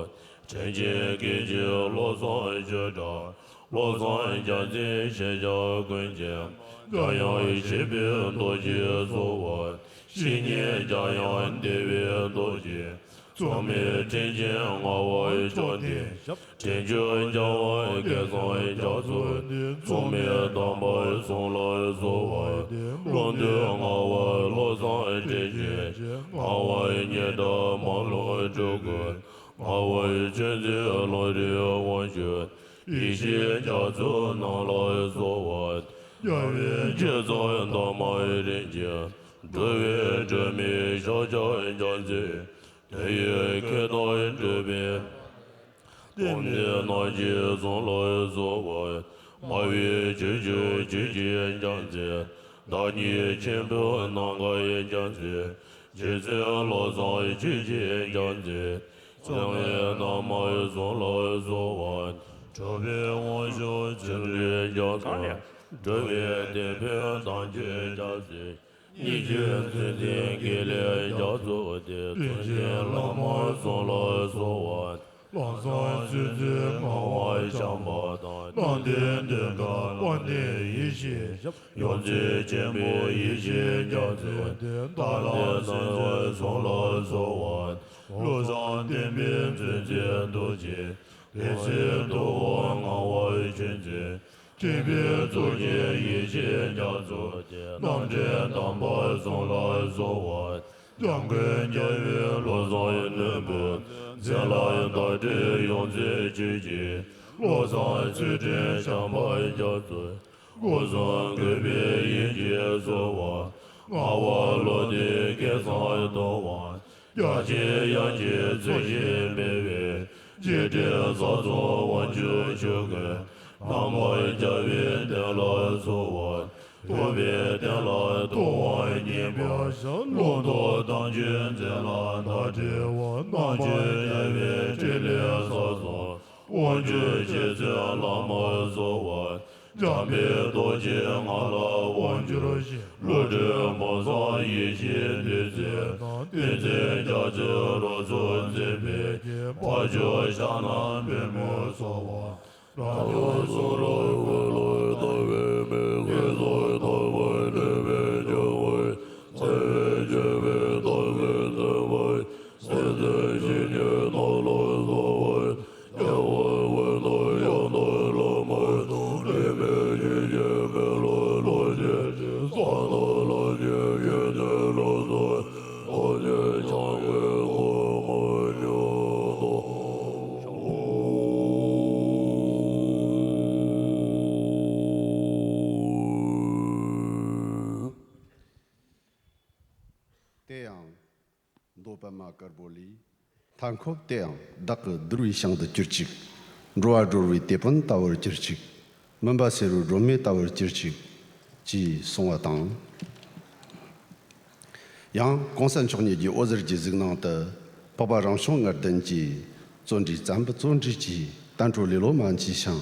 དྲིན་ཅན་སྐད་ཅིག་བློ་བཟང་ཆོས་གྲགས། བློ་བཟང་རྒྱལ་མཚན་ཞེས་བྱ་ཀུན་མཁྱེན། འཇམ་དབྱངས་བཞད་པའི་རྡོ་རྗེ་གསོལ་བ། བཤེས་གཉེན་འཇམ་དབྱངས་བདེ་བའི་རྡོ་རྗེ། མཚུངས་མེད་དྲིན་ཅན་ངག་དབང་མཆོག་ལྡན་ཞབས། དྲིན་ཅན་འཇམ་དབྱངས་སྐལ་བཟང་རྒྱ་མཚོ་འདི། མཚུངས་མེད་དམ་པ་གསུམ་ལ་གསོལ་བ། ཀློང་རྡོལ་ངག་དབང་བློ་བཟང་དྲིན་ཅན། ངག་དབང་ཉི་ཟླ་མ་ལུས་སྤྲུལ་སྐུ། ངག་དབང་ཆོས་འཛིན་ལམ་རིམ་དབང་ཕྱུག། ཡེ་ཤེས་རྒྱ་མཚོ་རྣམས་ལ་གསོལ་བ། རྒྱལ་བའི་རྗེས་སུ་འདུམ་པར་རིམ་གྱིས། འགྲོ་བའི་སྒྲོན་མེ་ཞབས་ཀྱང་རྒྱ་མཚོའི། དོན་ཡོད་མཁས་རྟོགས་གྲུབ་པའི། སྟོང་གསལ་རྣམ་བསྒྱིངས་གསུམ་ལ་གསོལ་བ། སྨྲ་བའི་ཆོས་སྐྱོང་ཆོས་ཀྱི་རྒྱལ་མཚན། བདག་ཉིད་ཆེན་པོ་ནམ་མཁའི་རྒྱ་མཚོའི། རྗེ་བཙུན་བློ་བཟང་ཆོས་ཀྱི་རྒྱལ་མཚན། མཚུངས་མེད་རྣམ་པ་གསུམ་ལ་གསོལ་བ། གྲུབ་པའི་དབང་ཕྱུག་ཚུལ་ཁྲིམས་རྒྱ་མཚོ། སྒྲུབ་པའི་སྡེ་དཔོན་དམ་ཆོས་རྒྱ་མཚོའི། སྙིང་རྗེ་མཛོད་འཛིན་དགེ་ལེགས་རྒྱ་མཚོ་སྟེ། མཚུངས་ཆོས་བླ་མ་གསུམ་ལ་གསོལ་བ། ལམ་བཟང་སྤྱོད་མཛད་ངག་དབང་བྱམས་པ་དང་། རྣམ་བདེན་དོན་གྲུབ་དཔལ་ལྡན་ཡེ་ཤེས་ཞབས། ཡོངས་འཛིན་ཆེན་པོ་ཡེ་ཤེས་རྒྱ་མཚོ་སྟེ། དྭགས་ལ་སེམས་ཅན་གསུམ་ལ་གསོལ་བ། བློ་བཟང་བསྟན་པའི་མཛོད་འཛིན་རྡོ་རྗེ། བདེ་ཆེན་ཐུབ་དབང་ངག་དབང་ཆོས་འཛིན། ཁྲིད་པའི་གཙུག་རྒྱན་ཡེ་ཤེས་རྒྱ་མཚོ་སྟེ། རྣམ་འདྲེན་དམ་པ་གསུམ་ལ་གསོལ་བ། འཇམ་མགོན་རྒྱལ་བའི་བློ་བཟང་རྣོན་པོ། འཛིན་རླབས་མཐའ་བྲལ་ཡོངས་འཛིན་ཆོས་ཀྱི། བློ་བཟང་ཚུལ་ཁྲིམས་བྱམས་པ་རྒྱ་མཚོ། སྒོ་གསུམ་གུས་པས་ཡིད་ཀྱིས་གསོལ་བ། ངག་དབང་བློ་ལྡན་སྐལ་བཟང་ཐུབ་དབང་། རྒྱ་ཆེན་དབྱངས་ཅན་ཚུལ་བཞིན་སྤེལ་བའི། རྗེ་དྲིན་གསུམ་རྫོགས་དབང་ཕྱུག་ཆོས་ཀུན། རྣམ་པར་རྒྱལ་བའི་བསྟན་ལ་གསོལ་བ། ཐུབ་པའི་བསྟན་ལ་ཐུབ་དབང་བརྙེས་པ། ལུང་རྟོགས་དམ་ཆོས་འཛིན་ལ་མཐའ་བྲལ་བ། རྣམ་དཔྱོད་རྒྱལ་བའི་ཕྲིན་ལས་གསུམ་རྫོགས། དབང་ཕྱུག་རྗེ་བཙུན་བླ་མར་གསོལ་བ། འཇམ་དཔལ་རྡོ་རྗེ་ང་ལ་དབང་བསྒྱུར་ཞིང་། བློ་གྲོས་སྤངས་བསམ་ཡེ་ཤེས་བདུད་རྩིའི་ནང་། བསྟན་འཛིན་རྒྱ་མཚོའི་རོལ་མཚོ་འཛིན་པའི་ཕྱིར། འཕགས་མཆོག་ཕྱག་ན་པདྨོ་གསོལ་བ། རང་རྒྱལ་གསུང་རབ་འོད་ལ་ལྟ་བའི་མིག། ཧི་ཙམ་ཐོས་པ་ནུས་པའི་སྤྱོད་པ། བརྩེ་བའི་ དེ་ཡང་། མདོ་པདྨ་དཀར་པོ་ལས། མཐའ་འཁོབ་དེ་ཡང་བདག་གི་བསྡུར་བའི་ཞིང་དུ་གྱུར་ཅིག། འགྲོ་བ་སྒྲོལ་བའི་དེད་དཔོན་ལྟ་བུར་གྱུར་ཅིག། མུན་པ་སེལ་བའི་སྒྲོན་མེ་ལྟ་བུར་གྱུར་ཅིག། ཅེས་གསུངས་པ་དང་། ཡང་གོང་ས་མཆོག་ཉིད་ཀྱི་འོད་ཟེར་གྱི་གཟིགས་སྣང་དུ། འཕགས་པ་རང་བྱུང་ལྔ་ལྡན་གྱིས། བརྩོན་འགྲུས་བརྩམ་པའི་བརྩོན་འགྲུས་ཀྱིས། བསྟན་འགྲོ་ལེ་ལོ་མ་མཆིས་ཤིང་།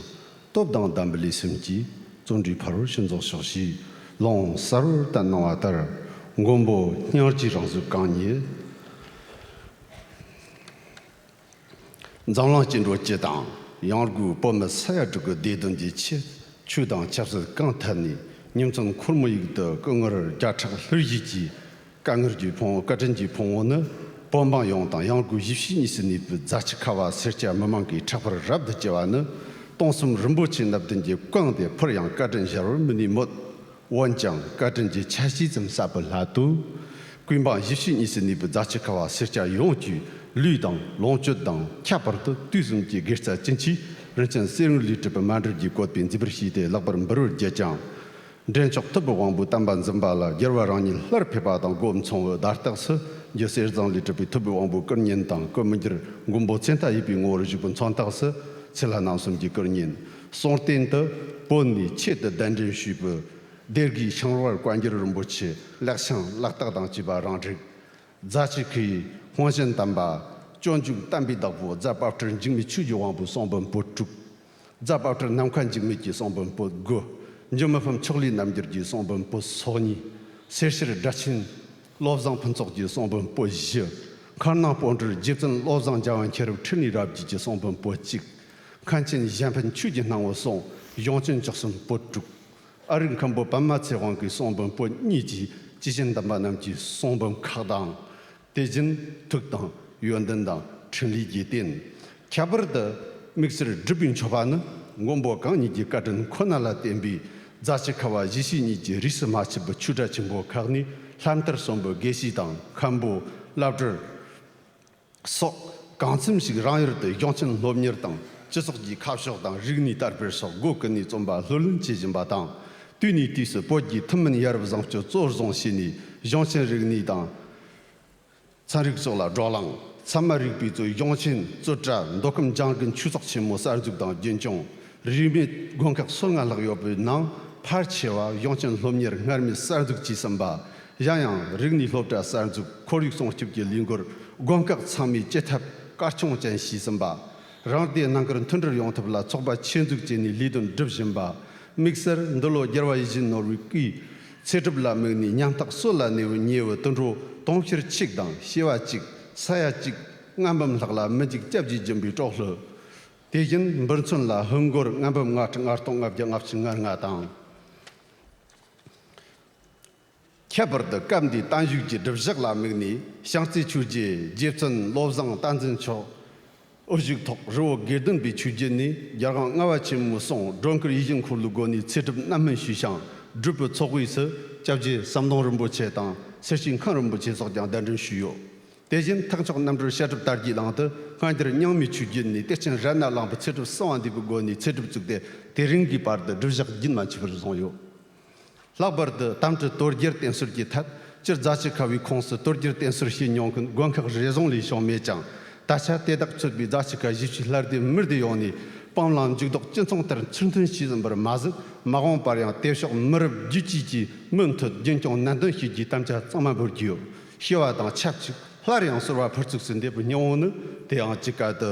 སྟོབས་དང་ལྡན་པའི་ལུས་སེམས་ཀྱིས། བརྩོན་འགྲུས་ཕ་རོལ་ཕྱིན་རྫོགས་ཤོག་ཅེས་ལུང་གསལ་བར་བསྟན་གནང་བ་ལྟར། མགོན་པོ་སྙིང་རྗེའི་རང་གཟུགས་གང་ཉིད། འཛམ་གླིང་སྐྱེ་འགྲོ་སྤྱི་དང་། ཡང་སྒོས་བོད་མི་ས་ཡ་དྲུག་གི་བདེ་དོན་གྱི་ཆེད། ཆོས་དང་ཆབ་སྲིད་གང་ཐད་ནས། ཉིན་མཚན་འཁོར་མོ་ཡུག་ཏུ་སྐུ་ངལ་བརྒྱ་ཕྲག་ལྷུར་བཞེས་ཀྱིས། བཀའ་ངལ་གྱི་ཕུང་བོ། བཀའ་དྲིན་གྱི་ཕུང་བོ་ནི། བོད་འབངས་ཡོངས་དང་། ཡང་སྒོས་གཞིས་བྱེས་གཉིས་སུ་གནས་པའི་རྫ་ཆུ་ཁ་བ་སེར་སྐྱ་མི་མང་གིས་ཕྲག་པར་རབ་ཏུ་བསྐྱལ་བ་ནི། སྟོང་གསུམ་རིན་པོ་ཆེ་སྣ་བདུན་གྱིས་བཀང་སྟེ། ཕུར་ཡང་བཀའ་དྲིན་གཞལ་བར་མི་ནུས་མོད། འོན་ཀྱང་བཀའ་དྲིན་གྱི་ཆ་ཤས་ཙམ་བསབ་པའི་སླད་དུ། གུས་འབངས་གཞིས་བྱེས་གཉིས་སུ་གནས་པའི་རྫ་ཆུ་ཁ་བ་སེར་སྐྱ་ཡོངས་ཀྱི་ལུས་དང་ལོངས་སྤྱོད་དང་། ཁྱད་པར་དུ་དུས་གསུམ་གྱི་དགེ་རྩ་ཅན་གྱི་རིན་ཆེན་གསེར་དངུལ་ལས་གྲུབ་པའི་མཎྜལ་གྱི་བཀོད་པས་མཛེས་པར་བྱས་ཏེ། ལེགས་པར་འབུལ་བར་བགྱིད་ཀྱང་། འདྲེན་མཆོག་ཐུབ་པའི་དབང་པོའི་བསྟན་པ་འཛིན་པ་ལ། རྒྱལ་བ་རང་ཉིད་སླར་ཕེབས་པ་དང་སྒོ་མཚུངས་པའི་བརྡ་རྟགས་སུ། རྒྱུ་གསེར་ཟངས་ལས་གྲུབ་པའི་ཐུབ་པའི་དབང་པོའི་སྐུ་བརྙན་དང་། སྐུ་མི་འགྱུར་མགོན་པོ་མཚན་མཐའ་ཡས་པའི་ངོ་བོར་བཞུགས་པའི་མཚོན་རྟགས་སུ། ཚེ་ལྷ་རྣམ་གསུམ་གྱི་སྐུ་བརྙན། གསུང་རྟེན་དུ་བོད་ནས་ཆེད་དུ་གདན་འདྲེན་ཞུས་པའི་སྡེ་དགེའི་ཤིང་བར་བཀའ་འགྱུར་རིན་པོ་ཆེ། ལེགས་བྱང་ལག་རྟགས་དང་བཅས་པ་རང་རིགས། རྫ་ཆུ་ཁའི་སྔོན་བྱོན་དམ་པ། སྤྱོད་འཇུག་བསྟན་པའི་བདག་པོ་རྫ་དཔལ་སྤྲུལ་འཇིགས་མེད་ཆོས་ཀྱི་དབང་པོའི་གསུང་འབུམ་པོད་དྲུག། རྫ་དཔལ་སྤྲུལ་ནམ་མཁའ་འཇིགས་མེད་ཀྱི་གསུང་འབུམ་པོད་དགུ། འཇུ་མི་ཕམ་ཕྱོགས་ལས་རྣམ་འགྱུར་གྱི་གསུང་འབུམ་པོད་སོ་གཉིས། སེར་ཕྱར་སྒྲ་ཆེན་བློ་བཟང་ཕུན་ཚོགས་ཀྱི་གསུང་འབུམ་པོད་བཞི། མཁར་ནང་པོ་ཏྲར་རྗེ་བཙུན་བློ་བཟང་རྒྱལ་དབང་མཁྱེན་རབ་འཕྲིན་ལས་རབ་རྒྱས་ཀྱི་གསུང་འབུམ་པོད་གཅིག། མཁན་ཆེན་གཞན་ཕན་ཆོས་ཀྱི་སྣང་བའི་གསུང་གཞུང་ཆེན་མཆོག་གསུམ་པོད་དྲུག། ཨ་རིག་མཁན་པོ་པདྨ་ཚེ་དབང་གི་གསུང་འབུམ་པོད་གཉིས་ཀྱིས་སྐྱེས་ཆེན་དམ་པ་རྣམས་ཀྱི་གསུང་འབུམ་ཁག་དང་། དེ་བཞིན་ཐུགས་དང་ཡོན་ཏན་དང་འཕྲིན་ལས་ཀྱི་རྟེན། ཁྱད་པར་དུ་དམིགས་བསལ་སྒྲུབ་པའི་མཆོད་པ་ནི། མགོན་པོ་གང་ཉིད་ཀྱི་བཀའ་དྲིན་ཁོ་ན་ལ་བརྟེན་པའི་རྫ་ཆུ་ཁ་བ་གཞིས་བྱེས་གཉིས་ཀྱི་རིས་སུ་མ་ཆད་པའི་ཆོས་གྲྭ་ཆེན་པོ་ཁག་ནས། ལྷ་མཐར་སོན་པའི་དགེ་བཤེས་དང་མཁན་པོ་བླ་སྤྲུལ་སོགས་གང་འཚམ་ཞིག་རང་ཡུལ་དུ་གཞུང་ཆེན་སློབ་གཉེར་དང་། སྤྱི་ཚོགས་ཀྱི་ཁ་ཕྱོགས་དང་རིག་གནས་དར་སྤེལ་སོགས་སྒོ་ཀུན་ནས་རྩོམ་པ་ལྷུར་ལེན་བྱེད་བཞིན་པ་དང་། དུས་ནས་དུས་སུ་བོད་ཀྱི་ཐུན་མིན་ཡ་རབས་བཟང་སྤྱོད་གཙོར་བཟུང་བྱས་ནས། གཞུང་ཆེན་རིག་གནས་དང་། ཚན་རིག་སོགས་ལ་བགྲོ་གླེང་། ཚད་མ་རིག་པའི་གཙོས་གཞུང་ཆེན། རྩོད་གྲྭ། མདོ་ཁམས་ལྗང་གུ་ཆོས་ཚོགས་ཆེན་མོ་གསར་འཛུགས་དང་རྒྱུན་སྐྱོང་། རིས་མེད་དགོན་ཁག་སོ་ལྔ་ལྷག་ཡོད་པའི་ནང་། ཕལ་ཆེ་བ་གཞུང་ཆེན་སློབ་གཉེར་སྔར་མེད་གསར་འཛུགས་བྱས་ཟིན་པ། གཞན་ཡང་རིག་གནས་སློབ་གྲྭ་གསར་འཛུགས། ཁོར་ཡུག་སྲུང་སྐྱོབ་ཀྱི་ལས་འགུལ། དགོན་ཁག་ཚང་མས་སྤྱི་ཐབས་གལ་ཆུང་ཅན་བྱས་ཟིན་པ། རང་སྡེ་རྣམས་ཀར་མཐུན་སྒྲིལ་ཡོང་ཐབས་ལ་ཚོགས་པ་ཆེད་འཛུགས་བྱས་ནས་ལས་དོན་སྒྲུབ་བཞིན་པ། དམིགས་བསལ་འདི་ལོ་རྒྱལ་བ་ཡིད་བཞིན་ནོར་བུའི་སྐུའི་ཚེ་སྒྲུབ་ལ་དམིགས་ནས། ཉམ་ཐག་སྲོད་ལ་གནས་པའི་ཉེ་བའི་དུད་འགྲོ་དུང་ཕྱུར་གཅིག་དང་། བྱེ་བ་གཅིག། ས་ཡ་གཅིག། ལྔ་འབུམ་ལྷག་ལ་མི་འཇིགས་སྐྱབས་རྗེས་སྦྱིན་པའི་དཀྲོག་ལྷོད། དེ་བཞིན་འབུར་མཚོན་ལ་ཧིན་སྒོར་ལྔ་འབུམ་ལྔ་ཁྲི་ལྔ་སྟོང་ལྔ་བརྒྱ་ལྔ་བཅུ་ང་ལྔ་དང་། ཁྱད་པར་དུ་སྐབས་འདིའི་བརྟན་བཞུགས་ཀྱི་སྒྲུབ་གཞག་ལ་དམིགས་ནས། བྱང་རྩེ་ཆོས་རྗེ་རྗེ་བཙུན་བློ་བཟང་བསྟན་འཛིན་མཆོག་དབུ་བཞུགས་ཐོག་རི་བོ་དགེ་ལྡན་པའི་ཆོས་བརྒྱུད་ནས་རྒྱལ་དབང་ལྔ་པ་ཆེན་མོའི་གསུང་སྒྲོལ་དཀར་ཡིད་བཞིན་འཁོར་ལོའི་སྒོ་ནས་ཚེ་སྒྲུབ་རྣམ་སྨིན་ཞུས་ཤིང་། སྒྲུབ་པའི་ཚོགས་དབུས་སུ་སྐྱབས་རྗེ་ཟམ་གདོང་རིན་པོ་ཆེ་དང་། སེར་སྐྱའི་མཁན་རིན་པོ་ཆེ་སོགས་ཀྱང་གདན་འདྲེན་ཞུས་ཡོད། དེ་བཞིན་ཐེག་མཆོག་རྣམ་གྲོལ་བཤད་སྒྲུབ་དར་རྒྱས་གླིང་དུ་སྔ་འགྱུར་རྙིང་མའི་ཆོས་བརྒྱུད་ནས་གཏེར་ཆེན་རཏྣ་གླིང་པའི་ཚེ་སྒྲུབ་གསང་བ་འདུས་པའི་སྒོ་ནས་ཚེ་སྒྲུབ་བཙུགས་ཏེ། དེ་རིང་གི་བར་དུ་སྒྲུབ་གཞག་རྒྱུན་མ་ཆད་པར་བཟུང་ཡོད། ལྷག་པར་དུ་དམ་སྤྲུལ་དོལ་རྒྱལ་བསྟེན་གསོལ་གྱི་ཐད། སྤྱིར་རྫ་ཆུ་ཁ་བའི་ཁོངས་སུ་དོལ་རྒྱལ་བསྟེན་གསོལ་བྱེད་མྱོང་མཁན་དགོན་ཁག་རེ་ཟུང་ལས་བྱུང་མེད་ཀྱང་། ད་ཆ་དེ་དག་ཚུད་པའི་རྫ་ཆུ་ཁ་གཞིས་བྱེས་ལྷ་སྡེ་མི་སྡེ་ཡོངས་ནས་སྤང་བླང་འཇུག་ལྡོག་ཅི་མཚུངས་ལྟར་ཚུལ་མཐུན་བྱས་ཟིན་པར་མ་ཟད། མ་འོངས་པར་ཡང་དེ་ཕྱོགས་མི་རབས་བརྒྱུད་བཅས་ཀྱིས་མུ་མཐུད་རྒྱུན་སྐྱོང་ནན་ཏན་བྱེད་རྒྱུའི་དམ་བཅའ་གཙང་མ་འབུལ་རྒྱུ་ཡོད། ཞི་བ་དང་ཆབས་ཅིག། སླར་ཡང་གསོལ་བ་ཕུར་ཚུགས་སུ་འདེབས་པའི་སྙིང་པོ་ནི། དེ་ཡང་ཇི་སྐད་དུ།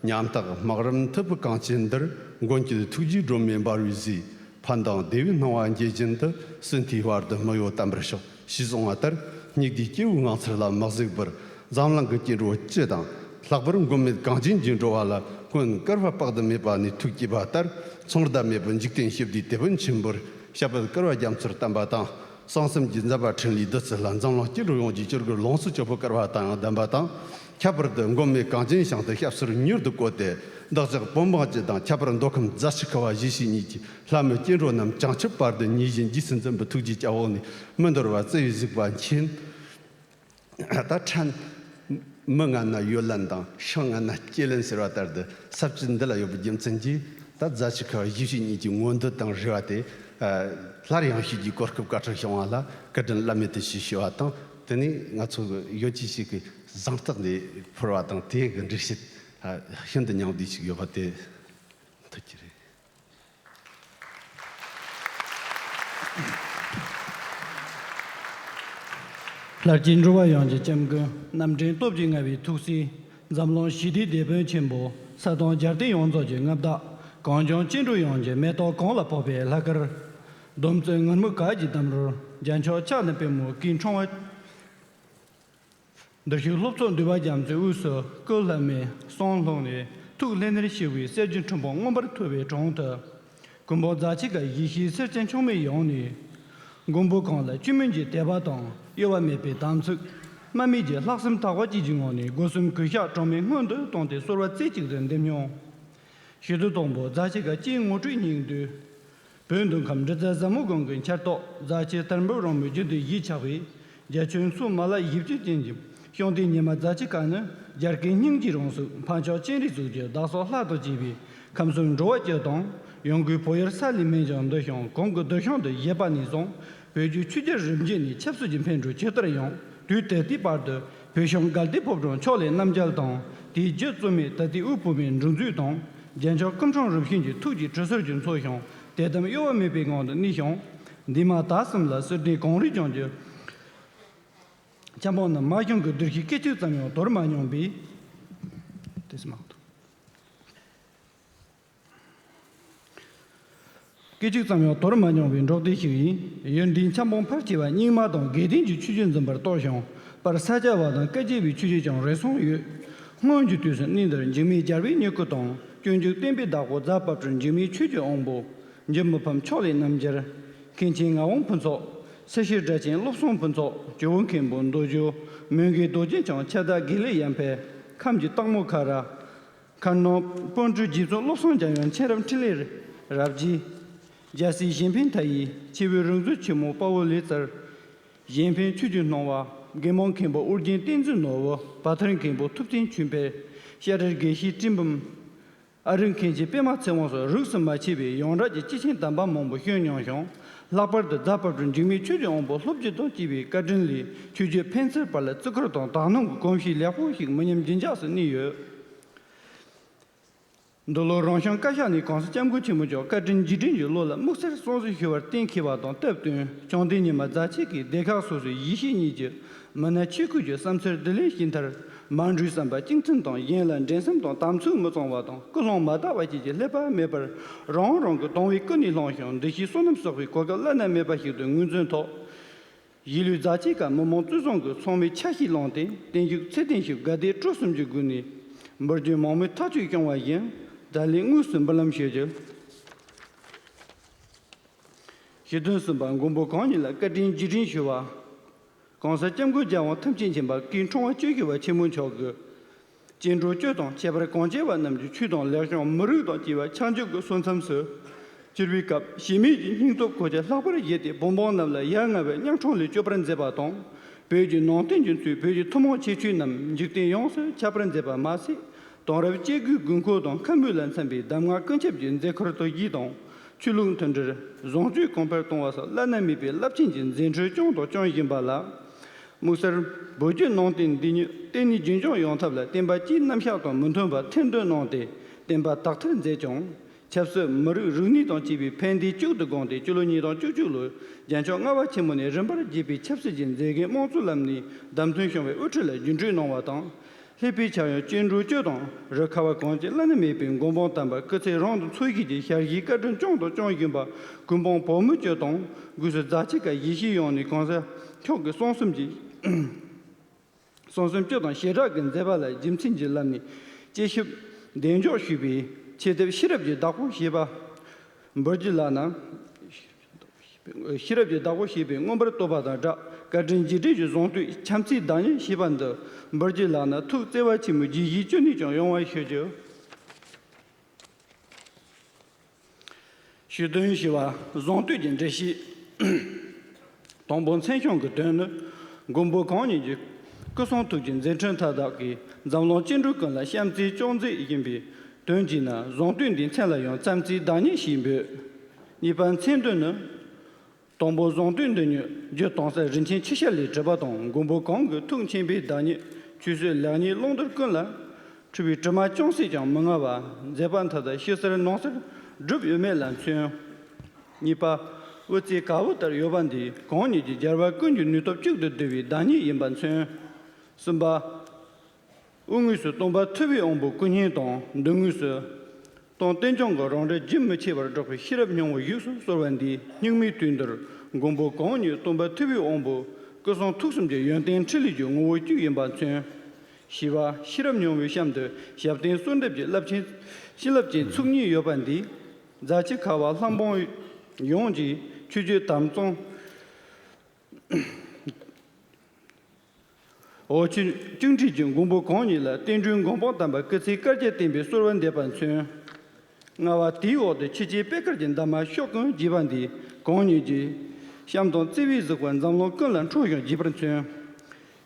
ཉམ་ཐག་སྨག་རུམ་ཐུབ་པའི་གངས་ཅན་འདིར། མགོན་གྱི་ཐུགས་རྗེའི་སྒྲོན་མེ་འབར་བའི་གཟིས། ཕན་དང་བདེ་བའི་སྣང་བ་འབྱེད་བཞིན་དུ། སྲིད་མཐའི་བར་དུ་མི་གཡོ་བརྟན་པར་ཤོག། ཞེས་གསུངས་པ་ལྟར། སྙིགས་དུས་སྐྱེ་བོའི་ངང་ཚུལ་ལ་མི་གཟིགས་པར། འཛམ་གླིང་གི་སྐྱེ་འགྲོ་སྤྱི་དང་། ལྷག་པར་མགོན་མེད་གངས་ཅན་གྱི་འགྲོ་བ་ལ། མགོན་བསྐལ་པ་དཔག་ཏུ་མེད་པ་ནས་ཐུགས་བསྐྱེད་པ་ལྟར། མཚུངས་ཟླ་མེད་པའི་འཇིག་རྟེན་ཞི་བདེའི་དེད་དཔོན་ཆེན་པོར། ཞབས་པད་བསྐལ་པ་རྒྱ་མཚོར་བརྟན་པ་དང་། གསང་གསུམ་གྱི་མཛད་པ་ཕྲིན་ལས་བདུད་རྩི་ལྷ། འཛམ་གླིང་སྐྱེ་འགྲོ་ཡོངས་ཀྱི་སྐྱེ་དགུའི་ལོངས་སུ་སྤྱོད་པའི་སྐལ་བ་དང་ཡང་ལྡན་པ་དང་། ཁྱད་པར་དུ་མགོན་མེད་གངས་ཅན་ཞིང་དུ་སྐྱབས་སུ་མྱུར་དུ་བཀོད་དེ། བདག་ཅག་བོད་འབངས་སྤྱི་དང་ཁྱད་པར་མདོ་ཁམས་རྫ་ཆུ་ཁ་བ་གཞིས་བྱེས་གཉིས་ཀྱི་ལྷ་མི་སྐྱེ་འགྲོ་རྣམས་བྱང་ཆུབ་བར་དུ་ཉེ་ཞིང་རྗེས་སུ་འཛིན་པའི་ཐུགས་རྗེའི་སྐྱབས་འོག་ནས་མི་འདོར་བར་བརྩེ་བས་གཟིགས་པ་མཁྱེན། ད་ཕྲན་མི་ངན་ན་ཡོ་ལན་དང་ཤིང་ངན་ན་སྐྱེ་ལན་ཟེར་བ་ལྟར་དུ། ས་བཅད་འདི་ལ་ཡོད་པའི་རྒྱུ་མཚན་གྱིས། ད་རྫ་ཆུ་ཁ་བ་གཞིས་བྱེས་གཉིས་ཀྱི་མངོན་འདོད་དང་རེ་བ་དེ་སླར་ཡང་ཞུ་རྒྱུའི་གོ་སྐབས་བཀའ་དྲིན་བྱུང་བ་ལ་བཀའ་དྲིན་བླ་མེད་དུ་ཞུ་ཞུ་བ་དང་། དེ་ནས་ང་ཚོ་གི་ཡོ་ཅི་ཞིག་གི་གཟེངས་རྟགས་འདི་ཕུལ་བ་དང་། དེ་གི་འགྲེལ་བཤད་ཤིན་ཏུ་ཉུང་བསྡུས་ཤིག་ཡོད་པ་དེ་འཐུད་ཀྱི་རེད། ལྷར་བཅས་འགྲོ་བ་ཡོངས་ཀྱི་སྐྱབས་མགོན། རྣམ་འདྲེན་སྟོབས་ཀྱིས་མངའ་བའི་ཐུགས་སྲས། འཛམ་གླིང་ཞི་བདེའི་དེད་དཔོན་ཆེན་པོ། ས་དང་རྒྱལ་བསྟན་ཡོངས་རྫོགས་ཀྱི་མངའ་བདག། གངས་ལྗོངས་སྐྱེ་འགྲོ་ཡོངས་ཀྱི་མེ་ཏོག་གང་ལ་ཕོག་པའི་ལྷ་སྐལ། སྡོམ་བརྩོན་ངར་མོས་གར་གྱིས་བསྡམས་རོལ། རྒྱན་མཆོག་ཕྱག་ན་པདྨོ་སྐུའི་འཕྲེང་བ། འདིར་བཞུགས་སློབ་ཚོགས་འདུས་པ་རྒྱ་མཚོའི་དབུས་སུ། སྐུ་ལྷ་མིའི་གསུང་ལྷུང་ནས། ཐུགས་ལྷན་ནེར་ཞིག་པའི་སྲས་ཀྱི་འཁྲུན་བུང་མངོན་པར་མཐོ་བའི་དྲུང་དུ། ཀུན་སྤངས་རྫ་ཆུ་ཁ་བཞི་ཤེས་སེར་སྐྱའི་མཆོག་མའི་ཡང་ནས། མགོན་པོ་གང་ལ་བཅོས་མིན་གྱི་དད་པ་དང་། གཡོ་བ་མེད་པའི་དམ་ཚིག། དམའ་མོས་ཀྱི་ལྷག་བསམ་དག་པ་བཅས་ཀྱི་ངང་ནས། སྒོ་གསུམ་གུས་ཞབས་གྲངས་མེད་སྔོན་དུ་བཏང་སྟེ། གསོལ་བ་རྩེ་གཅིག་ཏུ་འདེབས་མྱོང་། ཞི་དུལ་དང་པོ་རྫ་ཆུ་ཁ་སྤྱིའི་ངོ་སྤྲོད་སྙིང་བསྡུས། བོད་མདོ་ཁམས་འབྲི་རྩ་ཟབ་མོ་སྒང་གི་འཁྱར་ཏོག་རྫ་ཆུ་དར་འབུབ་རོལ་མོའི་རྒྱུན་དུ་གཞིས་ཆགས་པའི་རྒྱ་ཁྱོན་མཚོ་མ་ལག་བཞི་བཅུ་ཅན་གྱི་ཤིང་རྟའི་ཉི་མ་རྫ་ཆུ་ཁ་ནི། རྒྱ་སྐད་སྙིང་རྗེའི་རང་གཟུགས། འཕགས་མཆོག་སྤྱན་རས་གཟིགས་ཀྱི་བདག་སོགས་ལྷ་དང་བཅས་པའི་ཁམས་གསུམ་འགྲོ་བ་སྤྱི་དང་། ཡང་སྒོས་བོད་ཡུལ་ས་གླིང་སྨན་ལྗོངས་འདི་ཤང་གོང་གི་རྡུལ་ཤང་དུ་བཞད་པ་ནས་བཟུང་། བོད་ཀྱི་ཆོས་རྒྱལ་རིམ་བརྒྱུད་ནས་ཆབ་སྲིད་ཀྱི་འཕེལ་འགྲོས་ཇི་ལྟར་ཡོང་། དུས་ད་ལྟའི་བར་དུ་བོད་ཤང་དགའ་ལྡན་ཕོ་བྲང་ཕྱོགས་ལས་རྣམ་རྒྱལ་དང་། དེའི་རྒྱུད་བཙུན་མའི་ད་ལྟའི་དབུ་བོད་མིའི་སྒྲིག་འཛུགས་དང་། རྒྱལ་མཆོག་སྐུ་ཕྲེང་རིམ་བྱོན་གྱི་ཐུགས་ཀྱི་དྲི་ཟུར་གྱི་ཚོགས་ཤིང་དད་དམ་གཡོ་བ་མེད་པའི་ངང་དུ་གནས་ཤིང་། འདས་མ་ད་གསུམ་ལ་སྲིད་དོན་གངས་རིའི་ལྗོངས་ཀྱི་ཆབ་འབངས་རྣམས་མ་བྱུང་གི་བདུད་ཀྱི་སྐད་ཅིག་ཙམ་ཡང་དོར་མ་མྱོང་བའི། དེ་སྨྲ་བ་དང་། སྐད་ཅིག་ཙམ་ཡང་དོར་མ་མྱོང་བའི་འབྲོག་སྡེ་ཞིག་ཡིན། ཡུལ་འདིའི་ཆབ་འབངས་ཕལ་ཆེ་བ་རྙིང་མ་དང་དགེ་ལྡན་གྱི་ཆོས་བརྒྱུད་འཛིན་པར་གཏོགས་ཤིང་། པར་ས་སྐྱ་པ་དང་བཀའ་བརྒྱུད་པའི་ཆོས་བརྒྱུད་ཀྱང་རེ་ཟུང་ཡོད། སྔོན་གྱི་དུས་སུ་གནས་འདིར་འཇིགས་མེད་རྒྱལ་བའི་མྱུ་གུ་དང་། སྤྱོད་འཇུག་བསྟན་པའི་བདག་པོ་རྫ་དཔལ་སྤྲུལ་འཇིགས་མེད་ཆོས་ཀྱི་དབང་པོ། འཇུ་མི་ཕམ་ཕྱོགས་ལས་རྣམ་རྒྱལ། མཁན་ཆེན་ངག་དབང་ཕུན་ཚོགས། སྲིད་ཞིའི་སྒྲ་ཆེན་བློ་བཟང་ཕུན་ཚོགས། ཇོ་བོ་མཁན་པོ་མདོ་རྒྱུད། མོའུ་འགལ་རྡོ་རྗེ་འཆང་། ཁྱབ་བདག་དགེ་ལེགས་གཡང་འཕེལ། ཁམས་ཀྱི་སྟག་མོ་ཁ་ར། མཁར་ནང་དཔོན་སྤྲུལ་རྗེ་བཙུན་བློ་བཟང་འཇམ་དབྱངས། མཁྱེན་རབ་འཕྲིན་ལས་རབ་རྒྱས། རྒྱལ་སྲས་གཞན་ཕན་མཐའ་ཡས། ཆེ་བའི་རིག་འཛིན་ཆེན་མོ་དཔའ་བོ་ལེགས་སྩལ། གཞན་ཕན་ཆོས་ཀྱི་སྣང་བ། དགེ་མང་མཁན་པོ་ཨོ་རྒྱན་བསྟན་འཛིན་ནོར་བུ། བ་ཐུར་མཁན་པོ་ཐུབ་བསྟན་ཆོས་འཕེལ། བཤད་སྒྲ་དགེ་བཤེས་སྤྲིན་འབུམ། ཨ་རིག་མཁན་ཆེན་པད་མ་ཚེ་དབང་སོགས་རིས་སུ་མ་ཆད་པའི་ཡོངས་གྲགས་ཀྱི་སྐྱེས་ཆེན་དམ་པ་མང་པོ་བྱོན་མྱོང་ཞིང་། ལྷག་པར་དུ་རྫ་དཔལ་སྤྲུལ་འཇིགས་མེད་ཆོས་ཀྱི་དབང་པོ་ལྷོ་བརྒྱུད་དང་བཅས་པའི་བཀའ་དྲིན་ལས། ཆོས་བརྒྱུད་ཕན་ཚུན་བར་ལ་བརྩི་བཀུར་དང་དག་སྣང་གི་གོམས་གཤིས་ལེགས་པོ་ཞིག་མི་ཉམས་རྒྱུན་འཇགས་སུ་གནས་ཡོད། འདི་ལོ་རང་ཞིང་བཀའ་ཤག་ནས་གོང་ས་སྐྱབས་མགོན་ཆེན་པོ་མཆོག་བཀའ་དྲིན་རྗེས་དྲན་གྱི་བློ་ལ་དམིགས་བསལ་གསུང་གཟིགས་ཞུ་བར་གཏན་འཁེལ་བ་དང་སྟབས་བསྟུན། བྱང་གཏེར་ཉི་མ་རྫ་ཆུ་ཁའི་སྡེ་ཁག་སོ་སོའི་གཞིས་བྱེས་གཉིས་ཀྱི་མི་སྣ་ཆེ་ཁག་གི་བསམ་ཚུལ་བསྡུ་ལེན་བྱས་མཐར། མ་འགྲོའི་བསམ་པ་གཅིག་མཐུན་དང་། གཞན་ལ་འགྲན་སེམས་དང་དམ་ཚིག་མི་གཙང་བ་དང་། ཀུན་སློང་མ་དག་པ་བཅས་ཀྱི་ཀླད་པ་མེད་པར། རང་རང་གི་དང་བའི་ཀུན་ནས་བསླངས་ཤིང་། འདུ་ཤེས་བསོད་ནམས་གསོག་པའི་གོ་སྐབས་བླ་ན་མེད་པ་ཞིག་ཏུ་ངོས་འཛིན་ཐོག་གཞིས་ལུས་རྫ་ཆུ་ཁ་མི་དམངས་གཙོས་བཟུང་གིས་ཚང་མས་ཆ་ཤས་བླངས་ཏེ། བརྟན་བཞུགས་ཚེ་བརྟན་ཞུ། དགའ་དད་སྤྲོ་གསུམ་གྱི་སྒོ་ནས་འབུལ་རྒྱུའི་མང་མོས་ཐག་གཅོད་བྱུང་བ་བཞིན། ད་ལན་དངོས་སུ་འབུལ་ལམ་ཞུ་རྒྱུ། ཞི་དོན་གསུམ་པ་མགོན་པོ་གང་ཉིད་ལ་བཀའ་དྲིན་རྗེས་དྲན་ཞུ་བ། གོང་ས་སྐྱབས་མགོན་རྒྱལ་དབང་ཐམས་ཅད་མཁྱེན་པ་སྐུའི་འཁྲུངས་པ་བཅུ་བཞི་པ་ཆེན་མོ་མཆོག་གིས། སྐྱེ་འགྲོ་སྤྱི་དང་ཁྱད་པར་གངས་ཅན་པ་རྣམས་ཀྱི་ཆོས་དང་ལེགས་བྱུང་མི་རིགས་དང་བཅས་པ་ཆ་འཇོག་གི་སོ་མཚམས་སུ་གྱུར་པའི་སྐབས། ཞི་མོལ་གྱི་སྙིང་སྟོབས་ཁོ་ཆ་ལྷག་པར་བཞེས་ཏེ། བོད་འབངས་རྣམས་ལ་ཡ་ང་བའི་གཉའ་ཁྲོམ་ལས་སྐྱོབ་པར་མཛད་པ་དང་། བོད་ཀྱི་ནང་བསྟན་གྱི་མཛོད། བོད་ཀྱི་ཐུན་མོང་ཁྱད་ཆོས་རྣམས་འཇིག་རྟེན་ཡོངས་སུ་ཁྱབ་པར་མཛད་པ་མ་ཟད། དེང་རབས་སྐྱེ་དགུའི་དགོས་མཁོ་དང་ཁ་མོས་ལ་འཚམ་པའི་གདམས་ངག་ཀུན་ཁྱབ་ཀྱི་མཛད་ཁུར་དུ་བཞེས་དང་། ཆོས་ལུགས་མཐུན་སྒྲིལ། བཟང་སྤྱོད་གོང་འཕེལ་གཏོང་བ་སོགས་བླ་ན་མེད་པའི་རླབས་ཆེན་གྱི་མཛད་འཕྲིན་བསྐྱངས་དང་སྐྱོང་བཞིན་པ་ལ། དམིགས་བསལ་བོད་བརྒྱུད་ནང་བསྟན་འདི་ཉིད་བརྟན་གནས་རྒྱུན་སྐྱོང་ཡོང་ཐབས་ལ་བསྟན་པ་སྤྱིའི་རྣམ་གཞག་དང་མི་མཐུན་པར་ཐེར་འདོན་གནང་སྟེ། བསྟན་པ་དག་ཐེར་མཛད་ཀྱང་། ཆབ་སྲིད། མི་རིགས། རིག་གནས་དང་བཅས་པའི་ཕན་བདེའི་དཀྱུས་སུ་དགོངས་ཏེ། སྤྱི་ལོ་ཉིས་སྟོང་བཅུ་གཅིག་ལོར་རྒྱལ་མཆོག་ལྔ་པ་ཆེན་མོ་ནས་རིམ་པར་བརྒྱུད་པའི་ཆབ་སྲིད་ཀྱི་མཛད་འགན་དམངས་གཙོའི་ལམ་ནས་བདམས་ཐོན་བྱུང་བའི་དབུ་ཁྲིད་ལ་རྒྱུན་སྤྲོད་གནང་བ་དང་། སླེབས་པའི་ཆ་ཡང་སྐྱེ་འགྲོ་སྤྱི་དང་རི་ཁ་བ་གངས་ཅན་བླ་ན་མེད་པའི་མགོན་པོ་དམ་པ་སྐུ་ཚེ་རིང་དུ་འཚོ་བཞིན་གྱི་ཞལ་བཞེས་བཀའ་དྲིན་བསྐྱངས་དང་སྐྱོང་བཞིན་པ། ཀུན་སྤངས་བོད་མི་སྤྱི་དང་། སྒོས་སུ་རྫ་ཆུ་ཁ་གཞིས་བྱེས་ཡོངས་ནས་གོང་ས་མཆོག་གི་གསུང་གསུམ་གྱི། གསུང་གསུམ་སྤྱི་དང་བྱེ་བྲག་གི་མཛད་པ་ལ་རྒྱུ་མཚན་གྱི་ལམ་ནས་དཔྱད་ཞིབ་གདེང་འཇོག་ཞུས་པའི་ཆེད་དེབ་ཤེས་རབ་ཀྱི་བདག་པོ་ཞེས་པ་འབུལ་རྒྱུ་ལགས་ན། ཤེས་རབ་ཀྱི་བདག་པོ་ཞེས་པའི་མངོན་པར་བསྟོད་པ་དང་སྦྲགས། བཀའ་དྲིན་རྗེས་དྲན་གྱི་གཟེངས་བསྟོད་ཕྱག་འཚལ་བདག་ཉིད་ཞེས་པ་འདི་འབུལ་རྒྱུ་ལགས་ན། ཐུགས་བརྩེ་བ་ཆེན་པོས་དགྱེས་བཞིན་བཅུ་གཉིས་ཀྱང་ཡོང་བར་ཞུ་རྒྱུ། ཞུ་དོན་ཞེས་པ་གཟེངས་བསྟོད་ཀྱི་འགྲེལ་བཤད། དང་པོ་མཚན་བྱང་གི་དོན་ནི། མགོན་པོ་གང་ཉིད་ཀྱི་སྐུ་གསུང་ཐུགས་ཀྱི་མཛད་འཕྲིན་མཐའ་དག་གིས་འཛམ་གླིང་སྐྱེ་འགྲོ་ཀུན་ལ་བྱམས་བརྩེའི་ཅོག་འཛིན་ཡིན་པའི་དོན་གྱིས་ན། གཟེངས་བསྟོད་འདིའི་མཚན་ལ་ཡང་བྱམས་བརྩེའི་བདག་ཉིད་ཞེས་འབོད། གཉིས་པ་མཚན་དོན་ནི། དང་པོ་གཟེངས་བསྟོད་འདི་ཉིད་རྒྱུད་དོན་གསལ་རིན་ཆེན་ཆུ་ཤེལ་ལས་གྲུབ་པ་དང་། མགོན་པོ་གང་གི་ཐུགས་མཁྱེན་པའི་བདག་ཉིད། ཆོས་སྲིད་ལེགས་ཉེས་བླང་དོར་ཀུན་ལ་འཁྲུལ་བའི་དྲི་མ་ཅུང་ཟད་ཀྱང་མི་མངའ་བ། མཛད་པ་མཐའ་དག་ཕྱི་གསལ་ནང་གསལ་གྲུབ་ཡོད་མེད་ལ་མཚོན། གཉིས་པ། དབུ་རྩེ་དཀར་པོ་ལྟར་ཡོད་པ་འདི་གང་ཉིད་ཀྱི་རྒྱལ་བ་ཀུན་གྱི་ནུས་སྟོབས་གཅིག་ཏུ་བསྡུ་བའི་བདག་ཉིད་ཡིན་པ་མཚོན། གསུམ་པ། དབུ་དངོས་སུ་སྟོན་པ་ཐུབ་པའི་དབང་པོ་སྐུ་བརྙན་དང་། མདུན་དངོས་སུ་སྟོན་རྟེན་འབྱུང་གི་རང་འགྲེལ་རྒྱུན་མི་ཆད་པར་སྒྲོག་པའི་ཤེས་རབ་སྙིང་པོ་བཞུགས་སུ་གསོལ་བ་འདིའི་སྙིགས་མའི་དུས་འདིར་མགོན་པོ་གང་ཉིད་སྟོན་པ་ཐུབ་པའི་དབང་པོ་སྐུ་གསུང་ཐུགས་གསུམ་གྱི་ཡོན་ཏན་ཕྲིན་ལས་ཀྱི་ངོ་བོ་གཅིག་ཡིན་པ་མཚོན། བཞི་པ། ཤེས་རབ་སྙིང་པོའི་གཤམ་དུ་ཞབས་བརྟན་གསོལ་འདེབས་ཀྱི་རླབས་ཆེན་བྱིན་རླབས་ཅན་ཚིག་གཉིས་ཡོད་པ་འདིས། རྫ་ཆུ་ཁ་བ་ལྷ་འབངས་ཡོངས་ཀྱི་ཆོས་བརྒྱུད་དམ་གཙང་འོ་ཆུ་བཅུ་ཁྲིད་ཀྱི་མགོན་པོ་གང་ཉིད་ལ་བསྟན་འགྲོའི་མགོན་པོ་དམ་པ་སྐུ་ཚེའི་བསྐལ་བརྒྱར་བརྟན་པའི་གསོལ་བ་འདེབས་པ་མཚོན། ལྔ་པ། དེའི་འོག་ཏུ་ཆོས་རྗེ་པད་དཀར་གྱི་འདབ་མ་ཕྱོགས་ཀུན་རྒྱས་པ་འདིས་གང་ཉིད་ཀྱི་བྱམས་དང་བརྩེ་བའི་གཟིགས་པ་འཛམ་གླིང་ཀུན་ལ་འཕྲོ་ཞིང་རྒྱས་པར་མཚོན།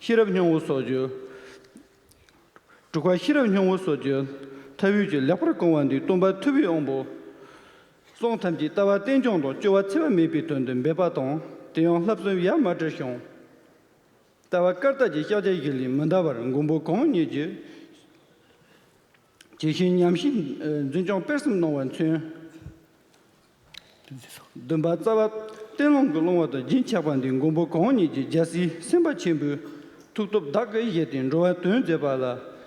ཤེས་རབ་སྙིང་པོ་སོགས་ཀྱི། དྲུག་པ། ཤེས་རབ་སྙིང་པོ་སོགས་ཀྱི་ཐབས་ཡོད་ཀྱིས་ལེགས་པར་བཀང་བ་འདིས་སྟོན་པ་ཐུབ་པའི་དབང་པོ་གསུང་ཐམས་ཅད་ལྟ་བ་རྟེན་འབྱུང་དང་སྤྱོད་པ་འཚེ་བ་མེད་པའི་དོན་དུ་འབད་པ་དང་། དེ་ཡང་བསླབ་གསུམ་ཡ་མ་བྲལ་ཞིང་། ལྟ་བ་བཀར་ཐབས་ཀྱི་ཕྱག་རྒྱ་བཞི་ལས་མི་འདའ་བར་མགོན་པོ་གང་ཉིད་ཀྱིས་ཇི་བཞིན་ཉམས་བཞེས་འཛིན་སྐྱོང་སྤེལ་གསུམ་གནང་བ་མཚོན། བདུན་པ། རྩ་བ་བསྟན་ལམ་གྱི་སློང་བ་དང་རྒྱུན་ཆགས་པ་འདིས་མགོན་པོ་གང་ཉིད་ཀྱི་རྒྱལ་སྲས་སེམས་དཔའ་ཆེན་པོའི་ཐུགས་སྟོབས་བདག་གིས་བཞེས་ཏེ་འགྲོ་བ་དོན་མཛད་པ་ལ་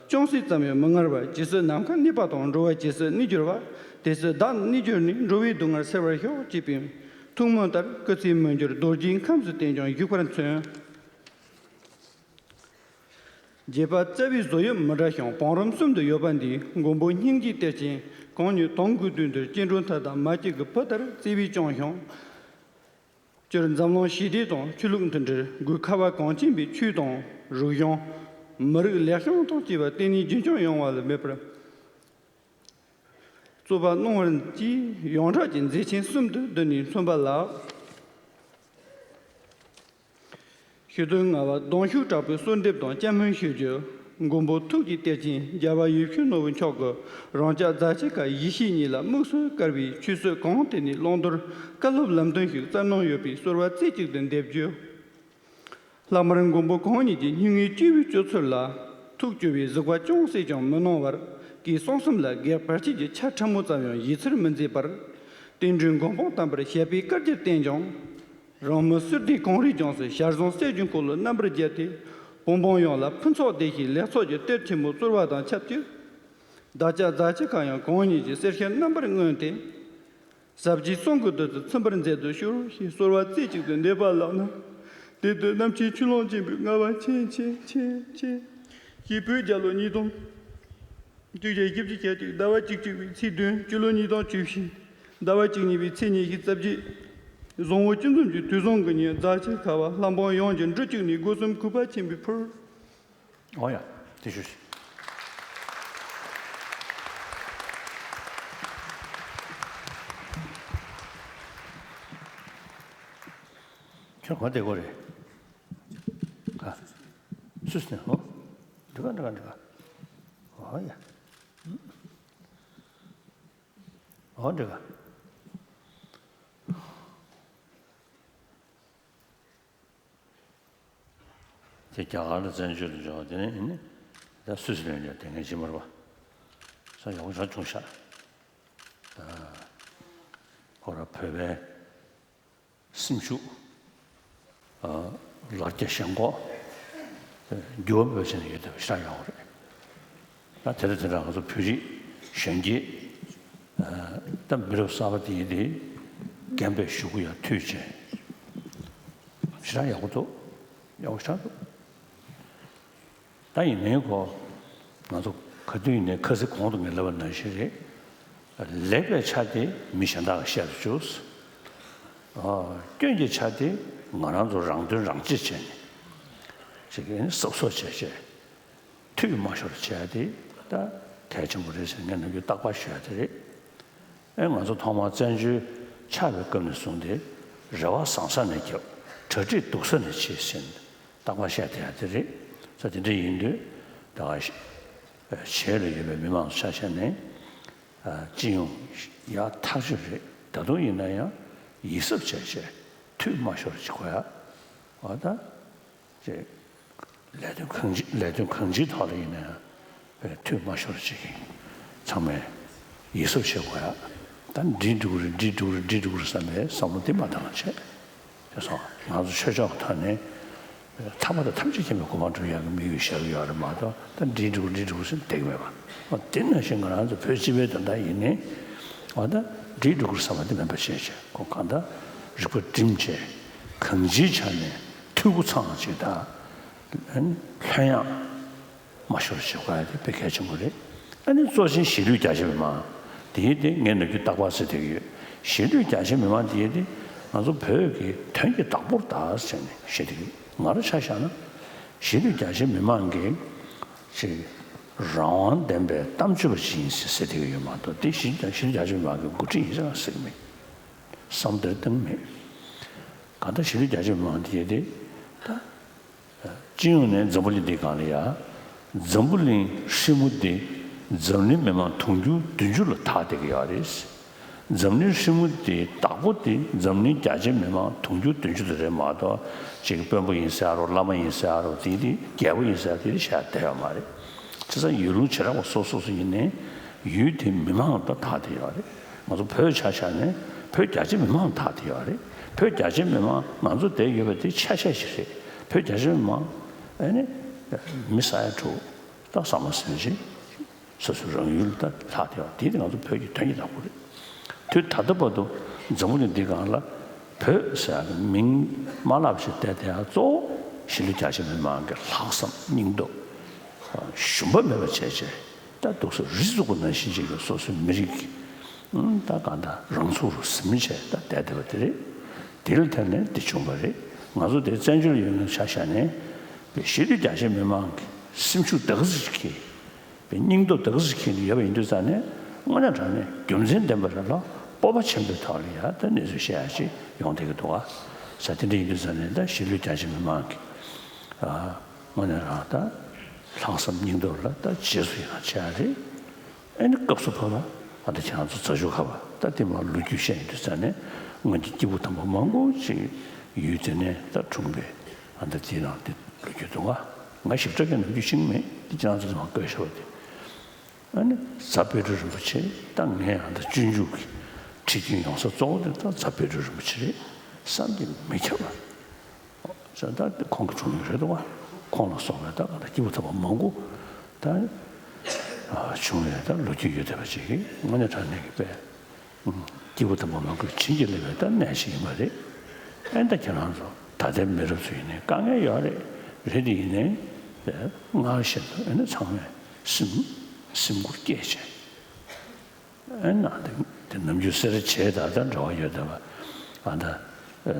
ཅུང་ཟད་ཙམ་ཡང་མི་ངལ་བར་ཇི་སྲིད་ནམ་མཁའ་གནས་པ་དང་འགྲོ་བ་ཇི་སྲིད་གནས་གྱུར་པ། དེ་སྲིད་བདག་གནས་གྱུར་ནས་འགྲོ་བའི་སྡུག་བསྔལ་སེལ་བར་ཤོག་ཅེས་པའི་ཐུགས་སྨོན་ལྟར་སྐུ་ཚེའི་མི་འགྱུར་རྡོ་རྗེའི་ཁམས་སུ་བརྟན་ཅིང་བཞུགས་པར་མཚོན། རྒྱས་པ་རྩ་བའི་བཟོ་དབྱིབས་མི་འདྲ་ཞིང་བང་རིམ་གསུམ་དུ་ཡོད་པ་འདིས་མགོན་པོ་སྙིང་རྗེའི་གཏེར་ཆེན་གང་ཉིད་དོན་དགུའི་དུས་འདིར་སྐྱེ་འགྲོ་མཐའ་དག་མ་སྐྱེས་ཀྱི་བུ་ལྟར་བརྩེ་བས་སྐྱོང་ཞིང་། སྤྱིར་འཛམ་གླིང་ཞི་བདེ་དང་ཆོས་ལུགས་མཐུན་སྒྲིལ་སྒོས་ཁ་བ་གངས་ཅན་པའི་ཆོས་དང་རིག་གཞུང་། མི་རིགས་ལེགས་བྱང་དང་བཅས་པ་བརྟན་གནས་རྒྱུན་སྐྱོང་ཡོང་བ་ལ་མེད་པར། རྩོད་པ་གནང་བར་བཅས་ཡོངས་གྲགས་ཀྱི་མཛད་ཆེན་གསུམ་དུ་བསྡུས་ནས་མཚོན་པ་ལགས། ཞུ་དོན་ལྔ་པ། གདུང་ཤུགས་དྲག་པོའི་གསོལ་འདེབས་དང་བཅའ་མོལ་ཞུ་རྒྱུ། མགོན་པོ་ཐུགས་ཀྱི་གཏེར་ཆེན་རྒྱལ་བ་ཡིད་བཞིན་ནོར་བུ་མཆོག་གི་རང་ཅག་རྫ་ཆུ་ཁ་ཡེ་ཤེས་གཉིས་ལ་དམིགས་སུ་བཀར་བའི་ཆོས་སྲིད་གང་ཐད་ནས་བླང་དོར་བཀའ་སློབ་ལམ་སྟོན་ཞིག་སྩལ་གནང་ཡོད་པའི་གསོལ་བ་རྩེ་གཅིག་ཏུ་འདེབས་རྒྱུ། ལྷག་མར་མགོན་པོ་གང་ཉིད་ཀྱི་སྙིང་ནས་སྐྱེ་བོའི་སྤྱོད་ཚུལ་ལ་ཐུགས་སྐྱོ་བའི་གཟིགས་པ་ཅུང་ཟད་ཀྱང་མི་གནང་བར་གུས་གསུང་གསུམ་ལ་སྒེག་བར་ཆད་ཀྱི་ཆ་ཕྲ་མོ་ཙམ་ཡང་ཡོད་ཚུལ་མི་མཛད་པར། བསྟན་འགྲོའི་མགོན་པོ་དམ་པར་བཤད་པའི་བཀའ་རྒྱར་བརྟེན་ཀྱང་། རང་མི་སུ་དེ་གངས་རིའི་ལྗོངས་སུ་ཞལ་བཟུང་གསེར་གྱི་འཁོར་ལོ་རྣམ་པར་རྒྱལ་ཏེ། བོད་འབངས་ཡོངས་ལ་ཕུན་ཚོགས་བདེ་གཤེགས་ལེགས་ཚོགས་ཀྱི་གཏེར་ཆེན་མོ་སྩོལ་བ་དང་ཆབས་ཅིག་བདག་ཅག་རྫ་ཆུ་ཁ་ཡང་གང་ཉིད་ཀྱི་གསེར་ཞལ་རྣམ་པར་མངོན་ཏེ། ཟབ་རྒྱས་གསུང་གི་བདུད་རྩི་ཚིམ་པར་མཛད་དུ་གཤེགས་ཞེས་གསོལ་བ་རྩེ་གཅིག་ཏུ་འདེབས་པ་ལགས་ན། དེ་དུས་རྣམ་མཁྱེན་ཆོས་ལོངས་སྤྱོད་པའི་ལྔ་པ་མཁྱེན་མཁྱེན་མཁྱེན་མཁྱེན། ཞེས་བོད་རྒྱལ་ལོ་ཉིས་སྟོང་གཅིག་བརྒྱ་བཞི་བཅུ་ཞེ་གཅིག་ཟླ་བ་གཅིག་གཅིག་པའི་ཚེས་བདུན། སྤྱི་ལོ་ཉིས་སྟོང་བཅུ་བཞི་ཟླ་བ་གཅིག་གཉིས་པའི་ཚེས་ཉི་ཤུ་རྩ་བརྒྱད། བཟང་པོ་སྤྱི་འཛོམས་ཀྱི་དུས་བཟང་གི་ཉིན་རྫ་ཆུ་ཁ་བ་ལྷ་འབངས་ཡོངས་ཀྱི་འབྲུ་གཅིག་ནས་སྒོ་གསུམ་གུས་པ་ཆེན་པོས་ཕུལ། འོ་ཡ། དེ་ཞུ་ཞིག་ཁྱོད་ག་བལྟས་གོ་རེད། ག་སུས་ནས་ཧོ། འདི་ག་འདི་ག་འདི་ག་འོ་ཡ། འོ་འདི་ག་དེ་རྒྱ་གར་ལ་བཙན་བྱོལ་དུ་འབྱོར་བ་དེ་ནས་ཡིན་ནི། ད་སུད་སི་ལན་ལ་དེ་ངས་ཅི་མར་བ་ས་ཡོང་ས་བྱུང་ཤག་ཁོ་ར་བོད་པའི་སེམས་ཤུགས། ལར་རྒྱ་ཞེན་ཁོག་འགྱུར་བ་འབོད་ཟེར་ནས་ཡོད་དེ་ཤ་ཡོང་རེད། ད་དེ་རེད། དེ་འདྲ་ང་ཚོ་བོད་རིགས་གཞོན་སྐྱེས་ད་མི་རབས་གསར་པ་དེ་ཡིན་དེ་རྒན་པའི་གཞུག་གུ་ཡང་མཐུད་བྱས་ཞེ་དྲག་ཡག་པོ་འདུག་ཡག་པོ་ཞེ་དྲག་འདུག་ད་ཡིན་ནའི་གོ་ང་ཚོ་ག་དུས་ཡིན་ནའི་ཁ་སང་གོང་དུ་ངས་ལབ་པ་ནང་བཞིན་རེད། ལེགས་པའི་ཆ་དེ་མི་གཞན་དག་ག་བཤད་དུ་བཅུག་ཨ། སྐྱོན་གྱི་ཆ་དེ་ང་རང་ཚོ་རང་དོན་རང་གཅེས་བྱས་ནས་ཅིག་གིས་ནི་གསབ་གསོ་བྱས་བྱས་འཐུས་མ་ཤོར་བྱས་ཏེ་ད་གལ་ཆེན་པོ་རེད་ཟེར་ངས་ནམ་རྒྱུན་རྟག་པར་ཞུ་ཡ་དེ་རེད། ཨེ། ང་ཚོ་ཐོག་མར་བཙན་བྱོལ་ཆགས་པའི་སྐབས་ནས་བཟུང་སྟེ་རེ་བ་བཟང་ས་ནས་བརྒྱབ། གྲ་སྒྲིག་སྡུག་ས་ནས་བྱེད་ཟེར་ནས་རྟག་པར་བཤད་བསྡད་ཡ་དེ་རེད། ས་དེ་འདྲ་ཡིན་དུས་ད་ག་ཞིག་བྱེས་ལ་ཡོད་པའི་མི་མང་ཚོ་ཆ་བཞག་ནས་ཨ། སྤྱི་ཡོངས་ཡག་ཐག་ཆོད་རེད། ད་དུང་ཡིན་ན་ཡང་ཡིད་གཟབ་བྱས་བྱས་འཐུས་མ་ཤོར་ཅིག་དགོས་ཡ། འོ་ད་ཅེས་ལས་དོན་གང་ཅི་ལས་དོན་གང་ཅིའི་ཐོག་ལ་ཡིན་ན་ཡང་འཐུས་མ་ཤོར་ཅིག་ཚང་མས་ཡིད་གཟབ་བྱེད་དགོས་ཡ། ད་འགྲིག་འགྲོ་གི་རེད། འགྲིག་འགྲོ་གི་རེད། འགྲིག་འགྲོ་གི་རེད་བསམ་པའི་བསམ་བློ་དེ་མ་བཏང་བྱས། ཅེས་སོ། ང་ཚོ་ཆོས་ཕྱོགས་ཐོག་ནས་ཐར་པ་དང་ཐམས་ཅད་མཁྱེན་པའི་གོ་འཕང་སྒྲུབ་ཡག་གི་དམིགས་ཡུལ་བཞག་གི་ཡོད་རེད་མ་གཏོགས། ད་འགྲིག་འགྲོ་འགྲིག་འགྲོ་ཟེར་བསྡད་ཀྱི་མེད་པ། འོ་དེ་ནང་བཞིན་ང་རང་ཚོ་བོད་སྤྱི་པའི་དོན་དག་ཡིན་ནའི་འོ་ད་འགྲིག་འགྲོ་གི་བསམ་པ་དེ་མེད་པ་བྱས་བྱས། ཁོ་གང་ལྟར་རིག་པ་བསྒྲིམས་བྱས་གང་ཅིའི་ཆ་ནས་འཐུས་སྒོ་ཚང་ཅིག་དང་ལྷོད་ཡངས། མ་ཤོར་བྱེད་དགོས་ཡ་དེ་དཔེ་གལ་ཆེན་པོ་རེད། ཨ་ནི་གཙོ་ཆེན་གཞིས་ལུས་རྒྱ་ཆེ་མི་མང་དེ་ཡིན་དེ་ངས་ནམ་རྒྱུན་རྟག་པར་ཟེར་བསྡད་ཀྱི་ཡོད། གཞིས་ལུས་རྒྱ་ཆེ་མི་མང་དེ་ཡིན་དེ་ང་ཚོ་བོད་ཀྱི་དོན་གྱི་བདག་པོར་གདའ་ཟེར་ནས་བཤད་བསྡད་ཀྱི་ཡོད། ང་རང་ཆ་བཞག་ན་གཞིས་ལུས་རྒྱ་ཆེ་མི་མང་གི་ཅིག་རང་དབང་ལྡན་པའི་གཏམ་བརྗོད་པ་ཅིག་ཡིན་ཟེར་ཟེར་བསྡད་ཀྱི་ཡོད་མ་གཏོགས། དེ་གཞིས་གཞིས་ལུས་རྒྱ་ཆེ་མི་མང་གི་འགོ་ཁྲིད་ཡིན་ཟེར་ཟེར་གྱི་མེད། བསམ་བློ་གཏོང་མེད། གང་ལྟར་གཞིས་ལུས་རྒྱ་ཆེ་མི་མང་དེ་ཡིན་དེ་ད། སྤྱི་ཡོངས་ནས་འཛམ་བུ་གླིང་འདིའི་སྒང་ལ་ཡ། འཛམ་བུ་གླིང་ཧྲིལ་མོ་འདི་འཛམ་གླིང་མི་མང་དུང་ཕྱུར་བདུན་ཅུ་ལ་དར་བསྡད་ཀྱི་ཡོད་རེད། འཛམ་གླིང་ཧྲིལ་མོ་འདིའི་བདག་པོ་འདི་འཛམ་གླིང་རྒྱ་ཆེ་མི་མང་དུང་ཕྱུར་བདུན་ཅུ་དེ་རེད་མ་གཏོགས། ཅིག་དཔོན་པོ་ཡིན་ཟེར་ཡ་རོ། བླ་མ་ཡིན་ཟེར་ཡ་རོ། དེ་དེ་རྒྱལ་པོ་ཡིན་ཟེར་ཡ་དེ་དེ་བཤད་བསྡད་ཡོད་མ་རེད། བྱས་ཙང་ཡུལ་ལུང་བྱེ་བྲག་པ་སོ་སོ་སོ་ཡིན་ནའི་ཡུལ་དེའི་མི་མང་ལ་དར་བསྡད་ཡོད་རེད། ང་ཚོ་བོད་ཆ་བཞག་ནས་བོད་རྒྱ་ཆེ་མི་མང་ལ་དར་བསྡད་ཡོད་རེད། བོད་རྒྱ་ཆེ་མི་མང་ང་ཚོ་བསྡད་ཡོད་པ་དེ་ཆ་ཤས་ཤིག་རེད། བོད་རྒྱ་ཆེ་མི་མང་ཨ་ནི་མི་ས་ཡ་དྲུག་ད་ཟ་མ་ཟིན་ཅིག་སོ་སོའི་རང་ཡུལ་ལ་ད་ལྷག་བསྡད་ཡོད། དེ་དེ་ང་ཚོ་བོད་ཀྱི་དོན་གྱི་བདག་པོ་རེད། དུས་ད་ལྟ་བར་དུ་འཛམ་བུ་གླིང་འདིའི་སྒང་ལ་བོད་ཟེར་ཡག་གི་མིང་མ་ལབ་ཞིག་བསྡད་བསྡད་ཡག་གཙོ་བོ་གཞིས་ལུས་རྒྱ་ཆེ་མི་མང་གི་ལྷག་བསམ་སྙིང་སྟོབས་ཞུམ་པ་མེད་པ་བྱས་བྱས། ད་འདུག་སེ་རི་བཙུགས་པ་ནང་བཞིན་བྱས་ཀྱི་སོ་སོའི་མི་རིགས་ཀྱི་ད་གང་ལྟར་རང་ཚུགས་རུ་ཟིན་བྱས་ད་བསྡད་བསྡད་པ་དེ་རེད། དེ་ལ་བརྟེན་ནས་འདི་བྱུང་བ་རེད། ང་ཚོ་དེ་བཙན་བྱོལ་ཡོད་མཁན་ཆ་བཞག་ནས་གཞིས་ལུས་རྒྱ་ཆེ་མི་མང་གི་སེམས་ཤུགས་ད་ག་ཚོད་ཅིག་གིས། པའི་སྙིང་སྟོབས་དེ་ག་ཚོད་ཁྱེར་ནས་ཡོད་པ་ཡིན་དུས་ཙང་ནས་དངོས་གནས་དྲང་གནས་རྒྱུ་མཚན་ལྡན་པ་རེད་ལ། སྤོབས་པ་ཆེན་པོའི་ཐོག་ལ་ཡ་ད་གནས་ཚུལ་བཤད་ཡ་ཅིག་ཡོང་བསྡད་ཀྱི་འདུག་ག་ས་དེ་འདྲ་ཡིན་དུས་ཙང་ནས་ད་གཞིས་ལུས་རྒྱ་ཆེ་མི་མང་གི་ཨ་དངོས་གནས་རང་ད་ལྷག་བསམ་སྙིང་སྟོབས་ལ་ད་རྗེས་སུ་ཡི་རང་བྱེད་ཡ་རེད། ཨ་ནི་སྐབས་སུ་བབ་པ་ཨ་ད་ཁྱེད་རང་ཚོ་རྫ་ཆུ་ཁ་བ་ད་དེ་མ་ལོ་རྒྱུས་བཤད་ཡིན་དུས་ཙང་ནས་སྔོན་གྱི་སྐྱེས་བུ་དམ་པ་མང་པོ་ཅིག་ཡུལ་དེ་ནས་ད་འཁྲུངས་པའི་ཨ་ད་དེའི་ནང་དེ་ལོ་རྒྱུས་འདུག་ག་ང་ཞིབ་ཕྲ་གི་ནམ་རྒྱུན་ཤེས་ཀྱི་མེད། དེ་ཁྱེད་རང་ཚོ་ཚང་མ་བཀོད་ཤོག་དེ། ཨ་ནི་རྫ་དཔལ་སྤྲུལ་རིན་པོ་ཆེ་ད་ངས་ཨ་ད་སྤྱོད་འཇུག་གི་ཁྲིད་རྒྱུན་ཡོང་ས་གཙོ་བོ་དེ་ད་རྫ་དཔལ་སྤྲུལ་རིན་པོ་ཆེ་རེད་བསམ་གྱིས་མི་ཁྱབ་པ། ས་ད་དེ་ཁོང་གི་འཁྲུངས་ཡུལ་རེད་འདུག་ག་ཁོང་ལ་སོགས་པའི་ད་ག་ད་སྐྱེས་བུ་དམ་པ་མང་པོ་ད་བྱུང་བའི་ད་ལོ་རྒྱུས་ཡོད་བསྡད་པ་ཅིག་གིས་དངོས་གནས་དྲང་གནས་ཀྱི་དཔེ། སྐྱེས་བུ་དམ་པ་མང་པོས་བྱིན་གྱིས་བརླབས་པའི་ད་གནས་ཤིག་ཡིན་པ་རེད། ཨེ་ད་ཁྱེད་རང་ཚོ་ད་ལྟའི་མི་རབས་ཚོ་ཡིན་ནའི་དཀའ་ངལ་ཡོད་རེད། རེད་དེ་ཡིན་ནའི་སྔར་བཞིན་དུ་ཨེ་ན་ཚང་མས་སེམས་སེམས་ཁུར་བསྐྱེད་བྱས། ཨེ་ན་དེ་དེ་ནམ་རྒྱུན་སེ་ར་བྱེས་དང་ད་འབྲེལ་བ་ཡོད་བསྡད་པ་ཨ་ད་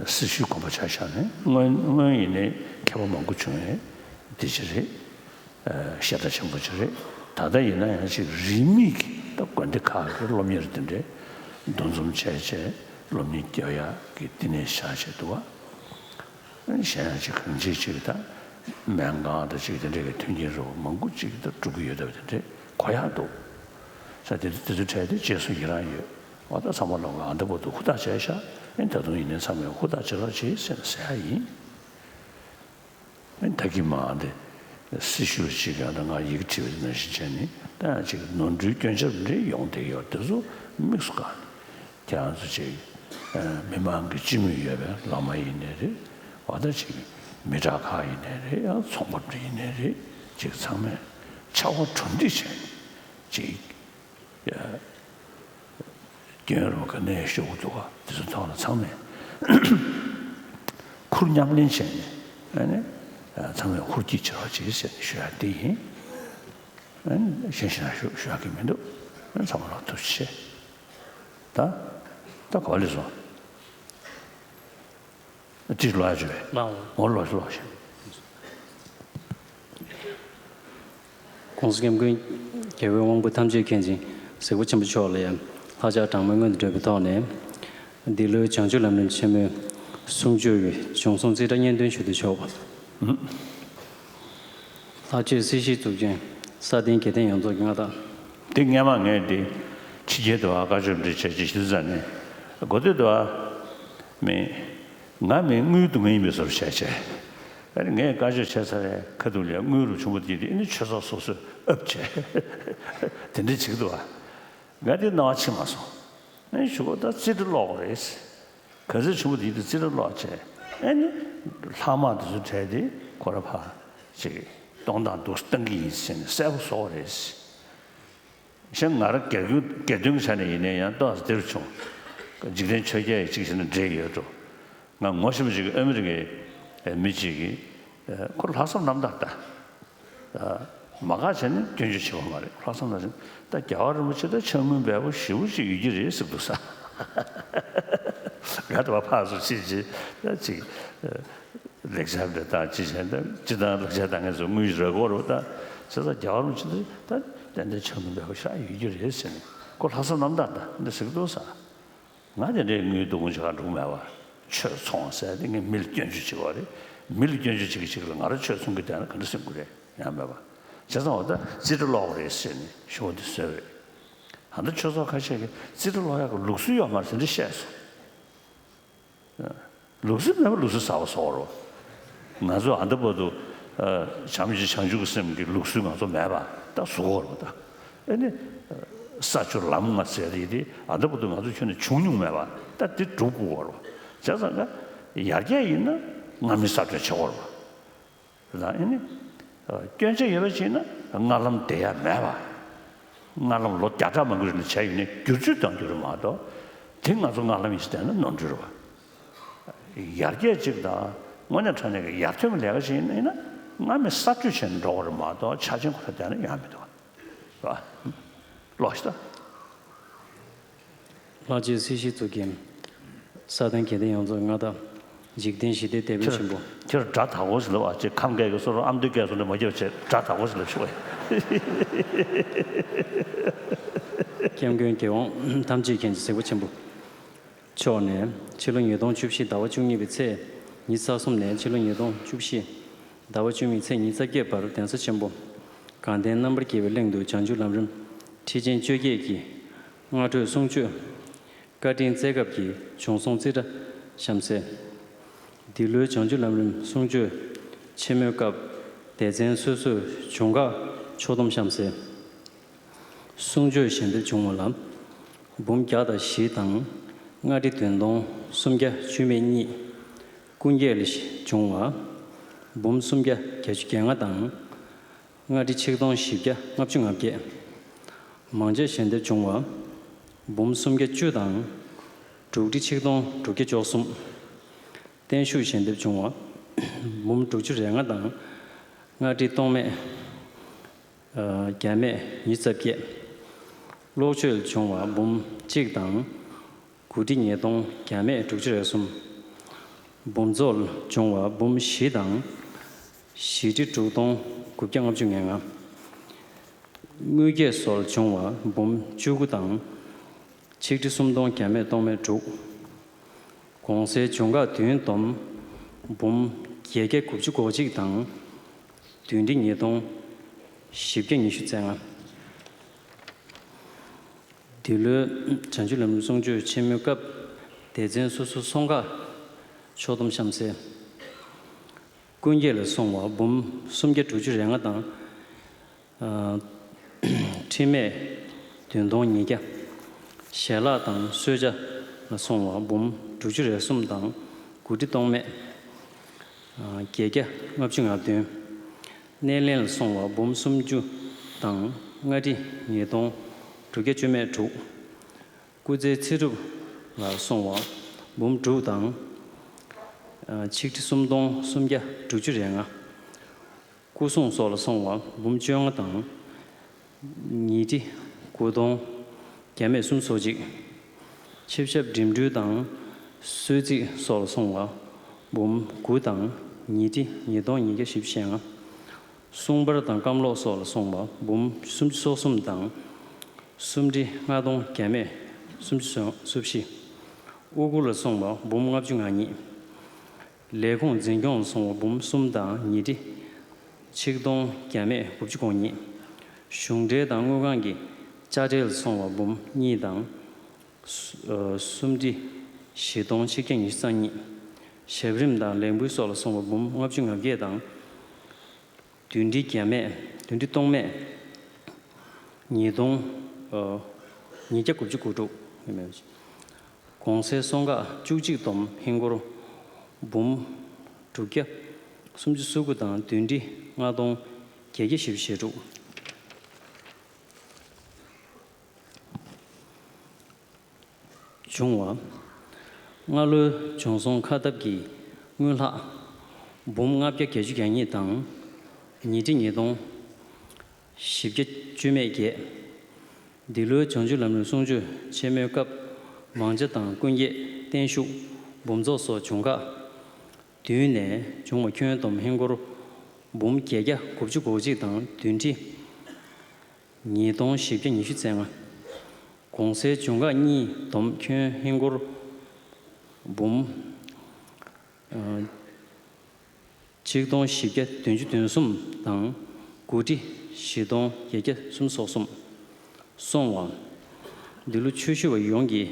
སེར་ཤུལ་དགོན་པ་ཆ་བཞག་ནས་སྔོན་སྔོན་ཡིན་ནའི་མཁས་པ་མང་པོ་བྱུང་བས་དེ་ཅི་རེད། བཤད་གྲྭ་ཆེན་པོ་ཅིག་རེད། ད་ལྟ་ཡིན་ན་ཡང་ཅིག་རིས་མེད་ཀྱི་ད་དགོན་སྡེ་ཁག་གི་སློབ་གཉེར་དེ་འདྲའི་འདུ་འཛོམས་བྱས་བྱས་སློབ་གཉེར་རྒྱག་ཡག་གི་བསྟི་གནས་བཞག་བྱས་འདུག་ག་གཞན་ཡང་ཅིག་གང་ཅིག་ཅིག་ད་སྨན་ཁང་དང་ཅིག་དེ་འདྲའི་གི་མཐུན་རྐྱེན་རོགས་མང་པོ་ཅིག་ད་སྒྲུབ་ཀྱི་ཡོད་པ་དེ་འདྲའི་གོ་ཡག་འདུག་ས་དེ་དེ་ཚོའི་གྲས་དེ་རྗེས་སུ་ཡི་རང་ཡོད། འོ་ད་ཚང་མ་ལོག་ག་ཨ་འདྲ་པོ་འདུག་ཧུར་ཐག་བྱས་ཤག་ཨེ་ད་དུང་ཡིན་ནའི་ཚང་མས་ཧུར་ཐག་བྱེད་རོགས་བྱེད་ཟེར་ཟེར་ཡ་ཡིན། ད་གིན་མ་འདི་སྲི་ཞུ་ཅིག་ཡང་ད་ང་ཡི་གེ་བྲིས་པ་དེ་ནང་བཞིན་བྱས་ནས་ད་ཡང་ཅིག་ནོར་འཁྲུལ་སྐྱོན་ཆ་འདྲ་ཡོང་བསྡད་ཡོད་དེ་ཚོ་དམིགས་སུ་བཀར་ནས་ཁྱེད་རང་ཚོ་ཅིག་མི་མང་གི་སྤྱི་མོས་ཡོད་པའི་བླ་མ་ཡིན་ནའི་རེད། འོ་ད་ཅིག་མི་དྲག་ཁག་ཡིན་ནའི་རེད། ཡང་ཚོང་པ་འདྲ་ཡིན་ནའི་རེད། ཅིག་ཚང་མས་ཕྱག་དབང་གྲ་སྒྲིག་བྱས་ནས་ཅིག་ཡ། རྒྱུན་རིང་ག་ནས་ཤོག་གུ་འདུག་ག་དེ་ཚོ་ཐོག་ལ་ཚང་མས་ཁུར་མཉམ་ལེན་བྱས་ནས་ཨ་ནི་ཚང་མས་ཧུར་བསྐྱེད་བྱེད་རོགས་བྱེད་ཟེར་ནས་ཞུ་ཡ་དེ་ཡིན། ཨ་ནི་གཞན་ཞིག་ན་ཞུ་ཞུ་ཡ་གི་མི་འདུག་ཨ་ནི་ཚང་མ་ལ་ཐུགས་རྗེ་ཆེ། ད་ད་གོ་ལེ་སོང་། ཅི་ལོ་ཡ་བྱོས། ལའོ། འོ་ལོ་ལོ་ཞེས། ༸གོང་ས་སྐྱབས་མགོན་རྒྱལ་བའི་དབང་པོ་ཐམས་ཅད་མཁྱེན་ཅིང་གཟིགས་པ་ཆེན་པོ་མཆོག་ལ་ཡང་ལྷག་ཆད་གྲངས་མེད་སྔོན་དུ་འགྲོ་བའི་ཐོག་ནས། འདི་ལོའི་བྱང་ཆུབ་ལམ་རིམ་ཆེན་མོའི་གསུང་ཆོས་ཀྱི་བྱུང་སོང་རྩིས་ཁྲ་སྙན་སྒྲོན་ཞུ་དུ་ཆོག་པ། ལྷག་ཆད་སྲིད་ཞིའི་གཙུག་རྒྱན་ས་སྟེང་དགེ་ལྡན་ཡོངས་རྫོགས་ཀྱི་མངའ་བདག་འདི་སྔས་མ་ངས་འདི་ཕྱི་རྒྱལ་དུ་བ་བཀའ་ཆོས་འདི་བྱས་ཅི་ཞིག་ཙ་ནས་གོ་ཐོས་དུ་བ་མི་ང་མི་དངུལ་སྡུག་བསྔལ་ཡིན་པའི་བཟོ་འདྲ་བྱས་བྱས། ཨ་ནི་ངས་བཀའ་ཆོས་བྱས་ཚར་རེད། ཁ་ཐུག་ལ་དངུལ་རུ་བྱུང་བ་དེ་དེ་ཨ་ནི་ཆོས་ཚོགས་སོ་སོས་ཨབ་བྱས། དེ་འདྲ་བྱེད་ཀྱི་འདུག་བ། ང་དེ་སྣང་བ་ཕྱིན་མ་སོང་། ཨ་ནི་ཞུ་གོ་ད་རྩིས་ཁྲ་ཀློག་དགོས་རེད། ག་ཚོད་བྱུང་བ་དེ་དེ་རྩིས་ཁྲ་ཀློག་བྱས། ཨ་ནི་ལྷག་མ་དེ་ཚོ་བྲལ་ཏེ་ཁོ་ར་ཕ་ཅིག་གཏོང་སྟངས་འདུག་སྟངས་ཀྱི་ཡིན་ཟེར་ནས་གསལ་པོ་བཟོ་དགོས་རེད། གཞན་ང་རང་སྒེར་རྒྱུ་སྒེར་དོན་གྱི་ཆ་ནས་ཡིན་ན་ཡང་ཏོག་ཙམ་འདིར་བྱུང་། འཇིག་རྟེན་ཆོས་བརྒྱད་ཡི་གཅིག་བྱས་ན་འདྲེས་ཡོད་འགྲོ། ང་ངོ་ཤེས་པ་ཅིག་གི་ཨ་མི་རི་ཀའི་མི་གཅིག་གིས་ཁོ་ལྷག་བསམ་རྣམ་དག་ལྟ། མ་དགའ་བྱས་ནས་སྐྱོན་བརྗོད་བྱེད་པ་མ་རེད། ལྷག་བསམ་རྣམ་དག་ད་རྒྱལ་བ་རིན་པོ་ཆེ་ད་ཕྱག་དངུལ་འབེལ་པོ་ཞེ་པོ་ཅིག་ཡོད་ཀྱི་རེད་ཟེར་འདུག་ས། ང་ད་བ་ཕར་ཚུར་ཕྱིན་རྗེས་ད་ཅིག་ལེགས་སྦྱར་འདི་དང་ཅི་བྱས་ན་སྤྱིར་བཏང་ལེགས་སྦྱར་དང་ངེད་ཚོ་དངུལ་རག་གི་རེད་པ། ད་བྱས་ཙང་རྒྱལ་བ་རིན་པོ་ཆེ་འདི་ད་ཏན་ཏན་ཕྱག་དངུལ་འབེལ་པོ་ཞེ་དྲག་ཡོད་ཀྱི་རེད་ཟེར་ནས་ཁོ་ལྷག་བསམ་རྣམ་དག་ད་འདི་ཟེར་གི་འདུག་ས། ང་དེ་འདྲའི་དངུལ་སྡུག་བསྔལ་ཅིག་ག་འགྲོ་གི་མེད་པ། ཆོས་ཚོང་ཟེར་དེ་ངས་མི་ལ་སྐྱོན་བརྗོད་བྱེད་པ་རེད། མི་ལ་སྐྱོན་བརྗོད་བྱེད་ཀྱི་ཅིག་ལ་ང་རང་ཆོས་ཚོང་གི་དོན་ལ་ག་འདྲ་སེམས་ཁུར་རེད། ཡང་མེད་པ། བྱས་ཙང་འོ་ད་རྩིས་ཁྲ་ཀློག་དགོས་རེད་ཟེར་ནས་ཞུ་བ་འདི་བཟོས་པ་རེད། ད་ལྟ་ཆོས་ཚོགས་ཁ་ཤས་ཀྱིས་རྩིས་ཁྲ་ཀློག་ཡག་གི་ལུགས་སྲོལ་ཡོད་མ་རེད་ཟེར་འདྲ་བཤད་སོང་། ལུགས་སྲོལ་མེད་པ་ལུགས་སྲོལ་ཟ་བ་བཟོ་བ་རེད། ང་ཚོ་ཨ་འདི་བར་དུ་བྱམས་ཤིང་བྱང་ཆུབ་ཀྱི་སེམས་ཀྱི་ལུགས་སྲོལ་ང་ཚོ་མེད་པ་ད་བཟོ་བ་རེད་ད། ཨེ་ནི་ས་བཅུ་ལམ་ལྔ་ཟེར་དེ་དེ་ཨ་འདི་བར་དུ་ང་ཚོ་ཁྱོན་ནས་བྱུང་མྱོང་མེད་པ་ད་དེ་སྒྲུབ་དགོས་པ་རེད། བྱས་ཙང་ཀ་ཡར་རྒྱས་ཡིན་ན་སྔ་མའི་གསར་གཏོད་བྱེད་དགོས་རེད། ད་ཨེ་ནི། སྐྱོན་ཆ་ཡོད་པ་ཅིག་ན་སྔ་ལམ་བསྡད་ཡ་མེད་པ། སྔ་ལམ་ལོ་བརྒྱ་ཕྲག་མང་པོའི་རིང་ལ་བྱས་ཡོད་ནས་བསྒྱུར་བཅོས་གཏོང་རྒྱུ་རེད་མ་གཏོགས། དེ་ང་ཚོ་སྔ་ལམ་ཡིན་ཟེར་བསྡད་ན་ནོར་འཁྲུལ་རེད་པ། ཡར་རྒྱས་ཅིག་དང་དངོས་གནས་དྲང་གནས་ཀྱི་ཡར་ཐོན་གྱི་ལས་ཀ་ཅིག་ཡིན་ན་སྔ་མའི་གསར་གཏོད་བྱས་ནས་འགྲོ་དགོས་རེད་མ་གཏོགས་ཆ་ཆེན་ཁོ་ན་བསྡད་ན་ཡང་མི་འདུག་པ། ལོག་ཤི་ད། ལྷག་ཆད་སྲིད་ཞིའི་གཙུག་རྒྱན། ས་དང་དགེ་ལྡན་ཡོངས་རྫོགས་མངའ་བདག་འཇིག་རྟེན་ཞི་བདེའི་དེད་དཔོན་ཆེན་པོ། ཁྱེད་སྒྲ་དག་པོ་ཞིག་ལབ་ཨ། ཅེ་ཁམས་སྐད་ཀྱི་བཟོ་འདྲ་ཨ་མདོའི་སྐད་བཟོ་འདྲ་མ་རྒྱབ་བྱས་སྒྲ་དག་པོ་ཞིག་ལབ་ཤོག་ཨེ། སྐྱབས་མགོན་རྒྱལ་དབང་ཐམས་ཅད་མཁྱེན་ཅིང་གཟིགས་པ་ཆེན་པོ་མཆོག་ནས་ཕྱི་ལོ་ཉིས་སྟོང་བཅུ་བཞི་ཟླ་བ་བཅུ་གཉིས་པའི་ཚེས་ཉི་ཤུ་རྩ་གསུམ་ནས་ཕྱི་ལོ་ཉིས་སྟོང་བཅུ་བཞི་ཟླ་བ་བཅུ་གཉིས་ཚེས་ཉི་ཤུ་རྩ་བརྒྱད་བར་གདན་ས་ཆེན་པོ་དགའ་ལྡན་རྣམ་པར་རྒྱལ་བའི་གླིང་དུ་བྱང་ཆུབ་ལམ་རིམ་ཁྲིད་ཆེན་བཅོ་བརྒྱད་ཀྱི་སྔ་དྲོའི་གསུང་ཆོས་བཀའ་དྲིན་སྩལ་སྐབས་ཀྱི་བྱུང་སོང་རྩིས་ཁྲ་གཤམ་གསལ། འདི་ལོའི་བྱང་ཆུབ་ལམ་རིམ་གསུང་ཆོས་ཆེན་མོའི་སྐབས་སྡེ་ཚན་སོ་སོའི་བྱུང་ཁག་ཕྱོགས་བསྡོམས་གཤམ་གསལ། གསུང་ཆོས་ཞལ་འདེབས་བྱུང་བ་ལ་འབུམ་བརྒྱ་དང་བཞི་དང་སྔ་ཁྲི་བདུན་སྟོང་སུམ་བརྒྱ་བཅུ་མེད་གཉིས། ཀུན་རྒྱལ་ལ་བྱུང་བ་འབུམ་སུམ་བརྒྱ་བརྒྱད་ཅུ་གྱ་ལྔ་དང་། སྔ་ཁྲི་ཆིག་སྟོང་བཞི་བརྒྱ་ལྔ་བཅུ་ང་བརྒྱད། མང་ཇ་ཞལ་འདེབས་བྱུང་བ་འབུམ་སུམ་བརྒྱ་བཅུ་དང་དྲུག་ཁྲི་ཆིག་སྟོང་དྲུག་བརྒྱ་བཅུ་གསུམ། བརྟན་བཞུགས་ཞལ་འདེབས་བྱུང་བ་འབུམ་དྲུག་ཅུ་རེ་ལྔ་དང་སྔ་ཁྲི་སྟོང་མེད་བརྒྱ་མེད་ཉི་ཤུ་རྩ་བརྒྱད། གློག་བརྗོད་བྱུང་བ་འབུམ་གཅིག་དང་དགུ་ཁྲི་ཉིས་སྟོང་བརྒྱ་མེད་དྲུག་ཅུ་རེ་གསུམ། འབུམ་ཚོགས་བྱུང་བ་འབུམ་བཞི་དང་བཞི་ཁྲི་དྲུག་སྟོང་དགུ་བརྒྱ་ལྔ་བཅུ་ང་ལྔ། དངུལ་སྐྱེད་སོགས་བྱུང་བ་འབུམ་བཅུ་དགུ་དང་ཆིག་ཁྲི་སུམ་སྟོང་བརྒྱ་མེད་སྟོང་མེད་དྲུག། གོང་གསལ་འབྱུང་ཁག་བདུན་བསྡོམས་འབུམ་བརྒྱད་བརྒྱ་དགུ་བཅུ་གོ་གཅིག་དང་བདུན་ཁྲི་ཉིས་སྟོང་བཞི་བརྒྱ་ཉི་ཤུ་རྩ་ལྔ། འདི་ལོའི་བྱང་ཆུབ་ལམ་རིམ་གསུང་ཆོས་ཆེན་མོའི་སྐབས་སྡེ་ཚན་སོ་སོའི་ཚོང་ཁག་ཕྱོགས་བསྡོམས་གཤམ་གསལ། ཀུན་རྒྱལ་ལ་སོང་བ་འབུམ་སུམ་བརྒྱ་དྲུག་ཅུ་རེ་ལྔ་དང་། ཨ། ཁྲི་སྨད་བདུན་སྟོང་ཉིས་བརྒྱ། ཞལ་ལག་དང་གསོལ་ཇ་ལ་སོང་བ་འབུམ་དྲུག་ཅུ་རེ་གསུམ་དང་དགུ་ཁྲི་སྟོང་མེད་ཨ། བརྒྱད་བརྒྱ་ལྔ་བཅུ་ང་བདུན། སྣེ་ལེན་ལ་སོང་བ་འབུམ་སུམ་ཅུ་དང་ལྔ་ཁྲི་ཉིས་སྟོང་དྲུག་བརྒྱ་བཅུ་མེད་དྲུག། སྐུ་ཚེ་ཚེ་སྒྲུབ་ལ་སོང་བ་འབུམ་དྲུག་དང་ཨ། ཆིག་ཁྲི་སུམ་སྟོང་སུམ་བརྒྱ་དྲུག་ཅུ་རེ་ལྔ། སྐུ་སྲུང་སོགས་ལ་སོང་བ་འབུམ་བཅོ་ལྔ་དང་ཉིས་ཁྲི་དགུ་སྟོང་བརྒྱ་མེད་སུམ་ཅུ་སོ་གཅིག། ཆིབས་ཞབས་འགྲིམ་འགྲུལ་དང་གསོལ་ཚིགས་སོགས་ལ་སོང་བ་ འབུམ་དགུ་དང་ཉིས་ཁྲི་ཉིས་སྟོང་ཉིས་བརྒྱ་བཞི་བཅུ་ཞེ་ལྔ། སྲུང་འཕར་དང་སྐམ་ལོག་སོགས་ལ་སོང་བ་འབུམ་སུམ་ཅུ་སོ་གསུམ་དང་། སུམ་ཁྲི་ལྔ་སྟོང་བརྒྱ་མེད་སུམ་ཅུ་སོ་བཞི། དབུ་གུར་ལ་སོང་བ་འབུམ་ལྔ་བཅུ་ང་གཉིས། ལས་ཁུངས་འཛིན་སྐྱོང་ལ་སོང་བ་འབུམ་གསུམ་དང་ཉིས་ཁྲི་ཆིག་སྟོང་བརྒྱ་མེད་དགུ་བཅུ་གོ་གཉིས། གཞུང་འབྲེལ་དང་དངུལ་ཁང་གི་དཔྱ་ཁྲལ་ལ་སོང་བ་འབུམ་གཉིས་དང་། སུམ་ཁྲི་བཞི་སྟོང་ཆིག་བརྒྱ་ཉི་ཤུ་རྩ་གཉིས། ཞབས་རིམ་དང་ལས་འགུལ་སོགས་ལ་སོང་བ་འབུམ་ལྔ་བཅུ་ང་བརྒྱད་དང་། བདུན་ཁྲི་བརྒྱ་མེད་བདུན་ཁྲི་སྟོང་མེད་ཉིས་སྟོང་ཉིས་བརྒྱ་དགུ་བཅུ་གོ་དྲུག། གོང་གསལ་སོང་ཁག་བཅུ་གཅིག་བསྡོམས་ཧིན་སྒོར་འབུམ་དྲུག་བརྒྱ་སུམ་ཅུ་སོ་དགུ་དང་བདུན་ཁྲི་ལྔ་སྟོང་བརྒྱད་བརྒྱ་བཞི་བཅུ་ཞེ་དྲུག། བྱུང་བ། སྔ་ལོའི་བྱུང་སོང་ཁ་ཐབས་ཀྱི་དངུལ་ལྷག་འབུམ་ལྔ་བརྒྱ་བརྒྱད་ཅུ་གྱ་གཉིས་དང་། ཉིས་ཁྲི་ཉིས་སྟོང་བཞི་བརྒྱ་བཅུ་མེད་བརྒྱད། འདི་ལོའི་བྱང་ཆུབ་ལམ་རིམ་གསུང་ཆོས་ཆེན་མོའི་སྐབས་མང་ཇ་དང་ཀུན་རྒྱས་བརྟན་བཞུགས་འབུམ་ཚོགས་སོགས་བྱུང་ཁག་བདུན་ནས་བྱུང་བ་ཁྱོན་བསྡོམས་ཧིན་སྒོར་འབུམ་བརྒྱད་བརྒྱ་དགུ་བཅུ་གོ་གཅིག་དང་བདུན་ཁྲི་ཉིས་སྟོང་བཞི་བརྒྱ་ཉི་ཤུ་རྩ་ལྔ། གོང་གསལ་བྱུང་ཁག་གཉིས་བསྡོམས་ཁྱོན་ཧིན་སྒོར་འབུམ་ཆིག་སྟོང་བཞི་བརྒྱ་བདུན་ཅུ་དོན་གསུམ་དང་དགུ་ཁྲི་བཞི་སྟོང་བརྒྱད་བརྒྱ་སུམ་ཅུ་སོ་གསུམ། སོང་བ། འདི་ལོ་ཆོས་ཞུ་བ་ཡོངས་ཀྱི་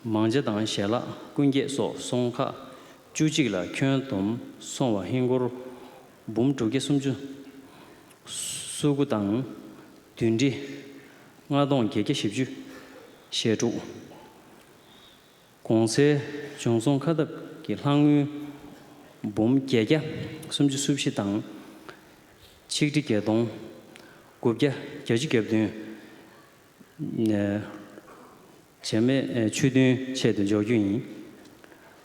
མང་ཇ་དང་ཞལ་ལག་ཀུན་རྒྱས་སོགས་སོང་ཁག་བཅུ་གཅིག་ལ་ཁྱོན་བསྡོམས་སོང་བ་ཧིན་སྒོར་འབུམ་དྲུག་བརྒྱ་སུམ་ཅུ་སོ་དགུ་དང་བདུན་ཁྲི་ལྔ་སྟོང་བརྒྱད་བརྒྱ་བཞི་བཅུ་ཞེ་དྲུག། གོང་གསལ་བྱུང་སོང་ཁ་ཐབས་ཀྱི་ལྷག་དངུལ་འབུམ་བརྒྱད་བརྒྱ་སུམ་ཅུ་སོ་བཞི་དང་ཆིག་ཁྲི་བརྒྱད་སྟོང་དགུ་བརྒྱ་བརྒྱད་ཅུ་གྱ་བདུན། བྱེད་མེད་ཆོས་མཐུན་ཆེད་དུ་འཇོག་རྒྱུ་ཡིན།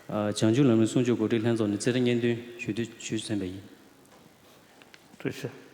བྱང་ཆུབ་ལམ་རིམ་གསུང་ཆོས་གོ་སྒྲིག་ལྷན་ཚོགས་ནས་རྩིས་ཁྲ་སྙན་འདོན་ཞུ་དུས་ཞུས་ཟིན་པ་ཡིན། ཐུགས་རྗེ་ཆེ།